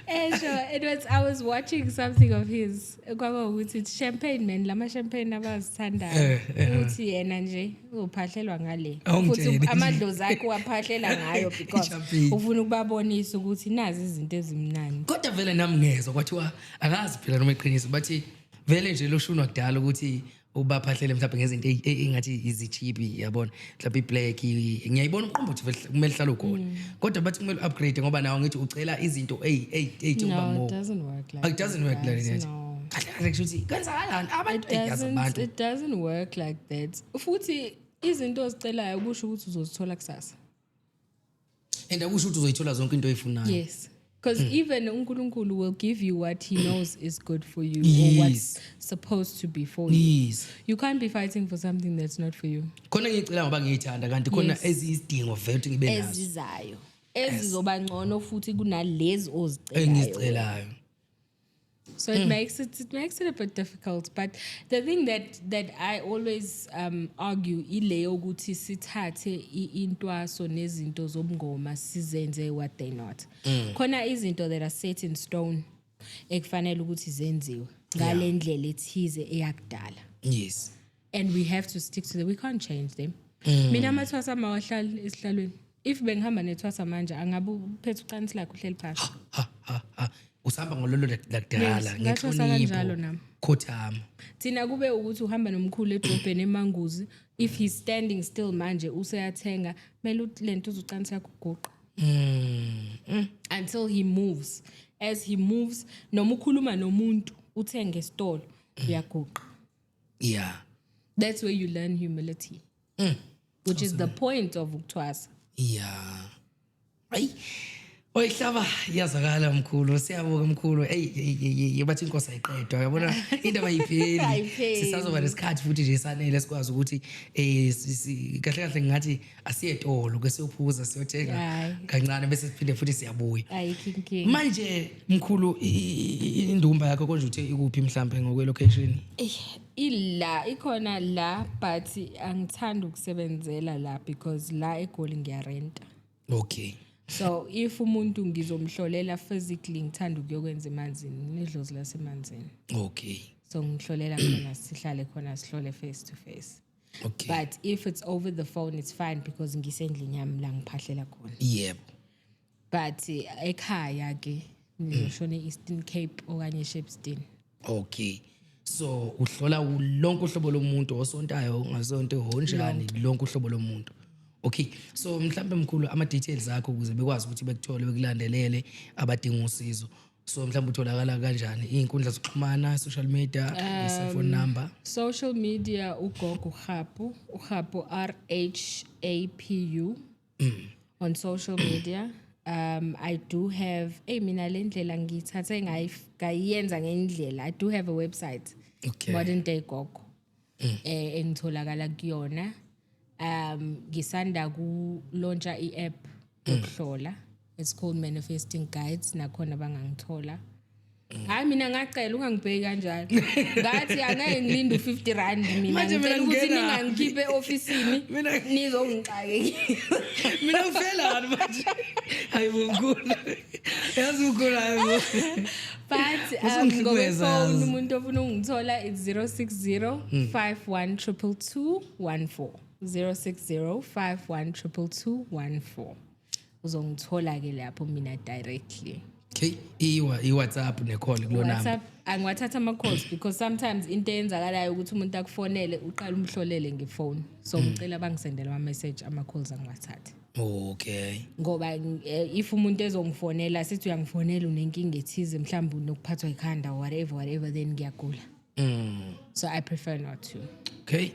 esho, it was, I was watching something of his, kwaba ukuthi it's champagne man, lama champagne abazithandayo. Uthi yena nje uzophahlelwa ngale. Awungitsheli Futhi nje. amadlozi akhe uwaphahlela ngayo because I-champagne. ufuna ukubabonisa ukuthi nazi izinto ezimnandi. Kodwa vele nami ngezwa kwathiwa, akazi phela noma iqiniso, bathi vele nje loshunwa kudala ukuthi ubaphahlele mhlawumbe ngezinto engathi izichipi, yabona, mhlawumbe i-black. Ngiyayibona umqombothi vele kumele hlale ukhona, kodwa bathi kumele upgrade ngoba nawo ngithi ucela izinto ey'thi ukuba No, it more. doesn't work like It doesn't work like that. that. No. Kahle kahle kusho ukuthi kwenzakalani abantu? It Eyi, yazi doesn't, abantu. it doesn't work like that. Futhi izinto ozicelayo kusho ukuthi uzozithola kusasa. And akusho ukuthi uzoyithola zonke into oyifunayo. Yes. Because even uNkulunkulu will give you what he knows is good for you or what's supposed to be for you. You can't be fighting for something that's not for you. Khona ngiyicela ngoba ngiyithanda, kanti khona eziyizidingo vele ukuthi ngibe nazo. Ezizayo. Ezizoba ngcono futhi kunalezi ozicelayo. Engizicelayo. So it makes it a bit difficult. But the thing that I always argue ileyo ukuthi sithathe intwaso nezinto zobungoma sizenze what they not. Khona izinto that are set in stone ekufanele ukuthi zenziwe ngale ndlela ethize eyakudala. And we have to stick to them. We can't change them. Mina amathwasa mawahlali esihlalweni. If bengihamba nethwasa manje, angabe uphethe ucansi lakhe, uhleli phansi. Ha ha ha, usahamba ngololo lakudala. Yes, ngathwasa kanjalo ngenhlonipho nami. Khothama. Thina kube ukuthi uhamba nomkhulu edrobheni eManguzi, if he's standing still manje useyathenga, kumele lento uzucansi yakho uguqa until he moves. As he moves, noma ukhuluma nomuntu uthenge esitolo, uyaguqa. That's where you learn humility, which is the point of ukuthwasa. Yeah, ayi, oyihlaba iyazakala mkhulu. Siyabonga mkhulu. Ey ey, ey, ey, bathi inkosi ayiqedwa, uyabona, indaba ayipheli. Ayipheli. Sisazoba nesikhathi futhi nje sanele sikwazi ukuthi kahle kahle ngathi asiyetolo ke siyophuza, siyothenga Hhayi. kancane, bese siphinde futhi siyabuya. Ayikho inkinga. Manje mkhulu, indumba yakho konje uthe ikuphi mhlambe ngokwe-location? Ila ikhona la, but angithandi ukusebenzela la because la eGoli ngiyarenta. So if umuntu ngizomhlolela physically, ngithanda ukuyokwenza emanzini, nedlozi lasemanzini. So ngihlolela khona, sihlale khona, sihlole face to face. But if it's over the phone, it's fine because ngisendlini yami la ngiphahlela khona. But ekhaya ke ngizoshona e-Eastern Cape okanye eShepstone. Okay, so uhlola lonke uhlobo lomuntu, osontayo, ongasonto, onjani, lonke uhlobo lomuntu. Okay, so mhlambe mkhulu, ama details akho ukuze bekwazi ukuthi bekuthole, bekulandelele abadinga usizo. So mhlawumbe utholakala kanjani, iy'nkundla zokuxhumana, social media, i-cellphone number? Social media, ugogo uRhapu, uRhapu, RHAPU on social media. I do have, hey, mina le ndlela ngiyithathe ngayiyenza ngendlela. I do have a website. Modern Day Gogo. Engitholakala kuyona. Ngisanda ku launcha i-app yokuhlola. It's called Manifesting Guides, nakhona bangangithola. Hayi, mina ngacela ungangibheki kanjalo. Ngathi angeke ngilinde u50 rand mina. Manje mina Ngicela ukuthi ngingena. ningangikhiphe eofisini nizongixake. Mina ngifelani manje? Hayi bo mkhulu, yazi mkhulu, hayi bo. But Usungihlukumeza, ngokwefoni, yazi. umuntu ofuna ukungithola, it's 060 51 222 14, 060 51 222 14. Uzongithola ke lapho mina directly. Okay, iwa i-WhatsApp ne-call kulo number? WhatsApp angiwathatha ama-calls because sometimes into eyenzakalayo ukuthi umuntu akufonele, uqale umhlolele ngefoni, so ngicela bangisendele ama-message, ama-calls angiwathathe. Ngoba if umuntu ezongifonela, sithi uyangifonela, unenkinga ethize, mhlawumbe unokuphathwa ikhanda, whatever whatever, then ngiyagula. So I prefer not to. Okay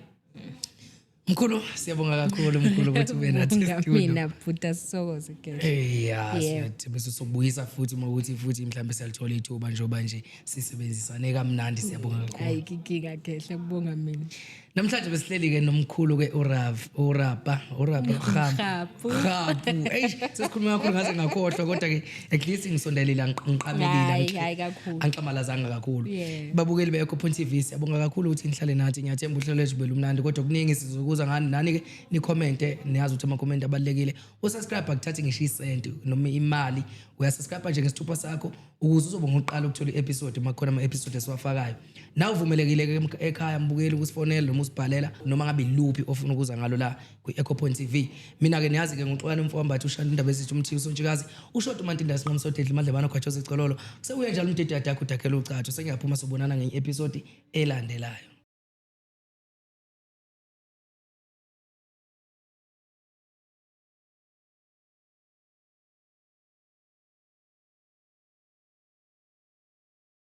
mkhulu, siyabonga kakhulu mkhulu ukuthi ube nathi Ngibonga e-studio. mina bhuta, sithokoze ke. Yeah, siyathembisa sokubuyisa futhi uma ukuthi futhi mhlawumbe siyalithola ithuba, njengoba nje sisebenzisane kamnandi. Siyabonga kakhulu. Ayikho inkinga kehle, kubonga mina. Namhlanje besihleli ke nomkhulu ke uRav uRapa uRapa Rhapu. Rhapu. Eish, sesikhuluma kakhulu ngaze ngakhohlwa, kodwa ke at least ngisondelile, ngiqamelile. Hayi, hayi kakhulu. Angiqamalazanga kakhulu. Yeah. Babukeli be-Echo Point TV, siyabonga kakhulu ukuthi nihlale nathi. Ngiyathemba uhlelo lethu belumnandi, kodwa kuningi sizokuza ngani nani ke ni-commente. Niyazi ukuthi ama-comment abalulekile. Usubscribe akuthathi ngisho isenti noma imali, uyasubscribe nje ngesithupha sakho ukuze uzobe ngokuqala ukuthola i-episode uma kukhona ama-episode esiwafakayo. Nawe uvumelekile-ke ekhaya mbukeli ukusifonela noma usibhalela noma ngabe iluphi ofuna ukuza ngalo la kwi-Echo Point TV. Mina-ke niyazi-ke, nguXolani Mfowambathi, ushanda indaba ezithi umthiyo usontshikazi, ushoda umantinda sinqamsodedla imadlebana khwatsho secololo. Sekuye njalo umdidi yadakho udakhela ucatho. Sengiyaphuma, sobonana ngenye i-episode elandelayo.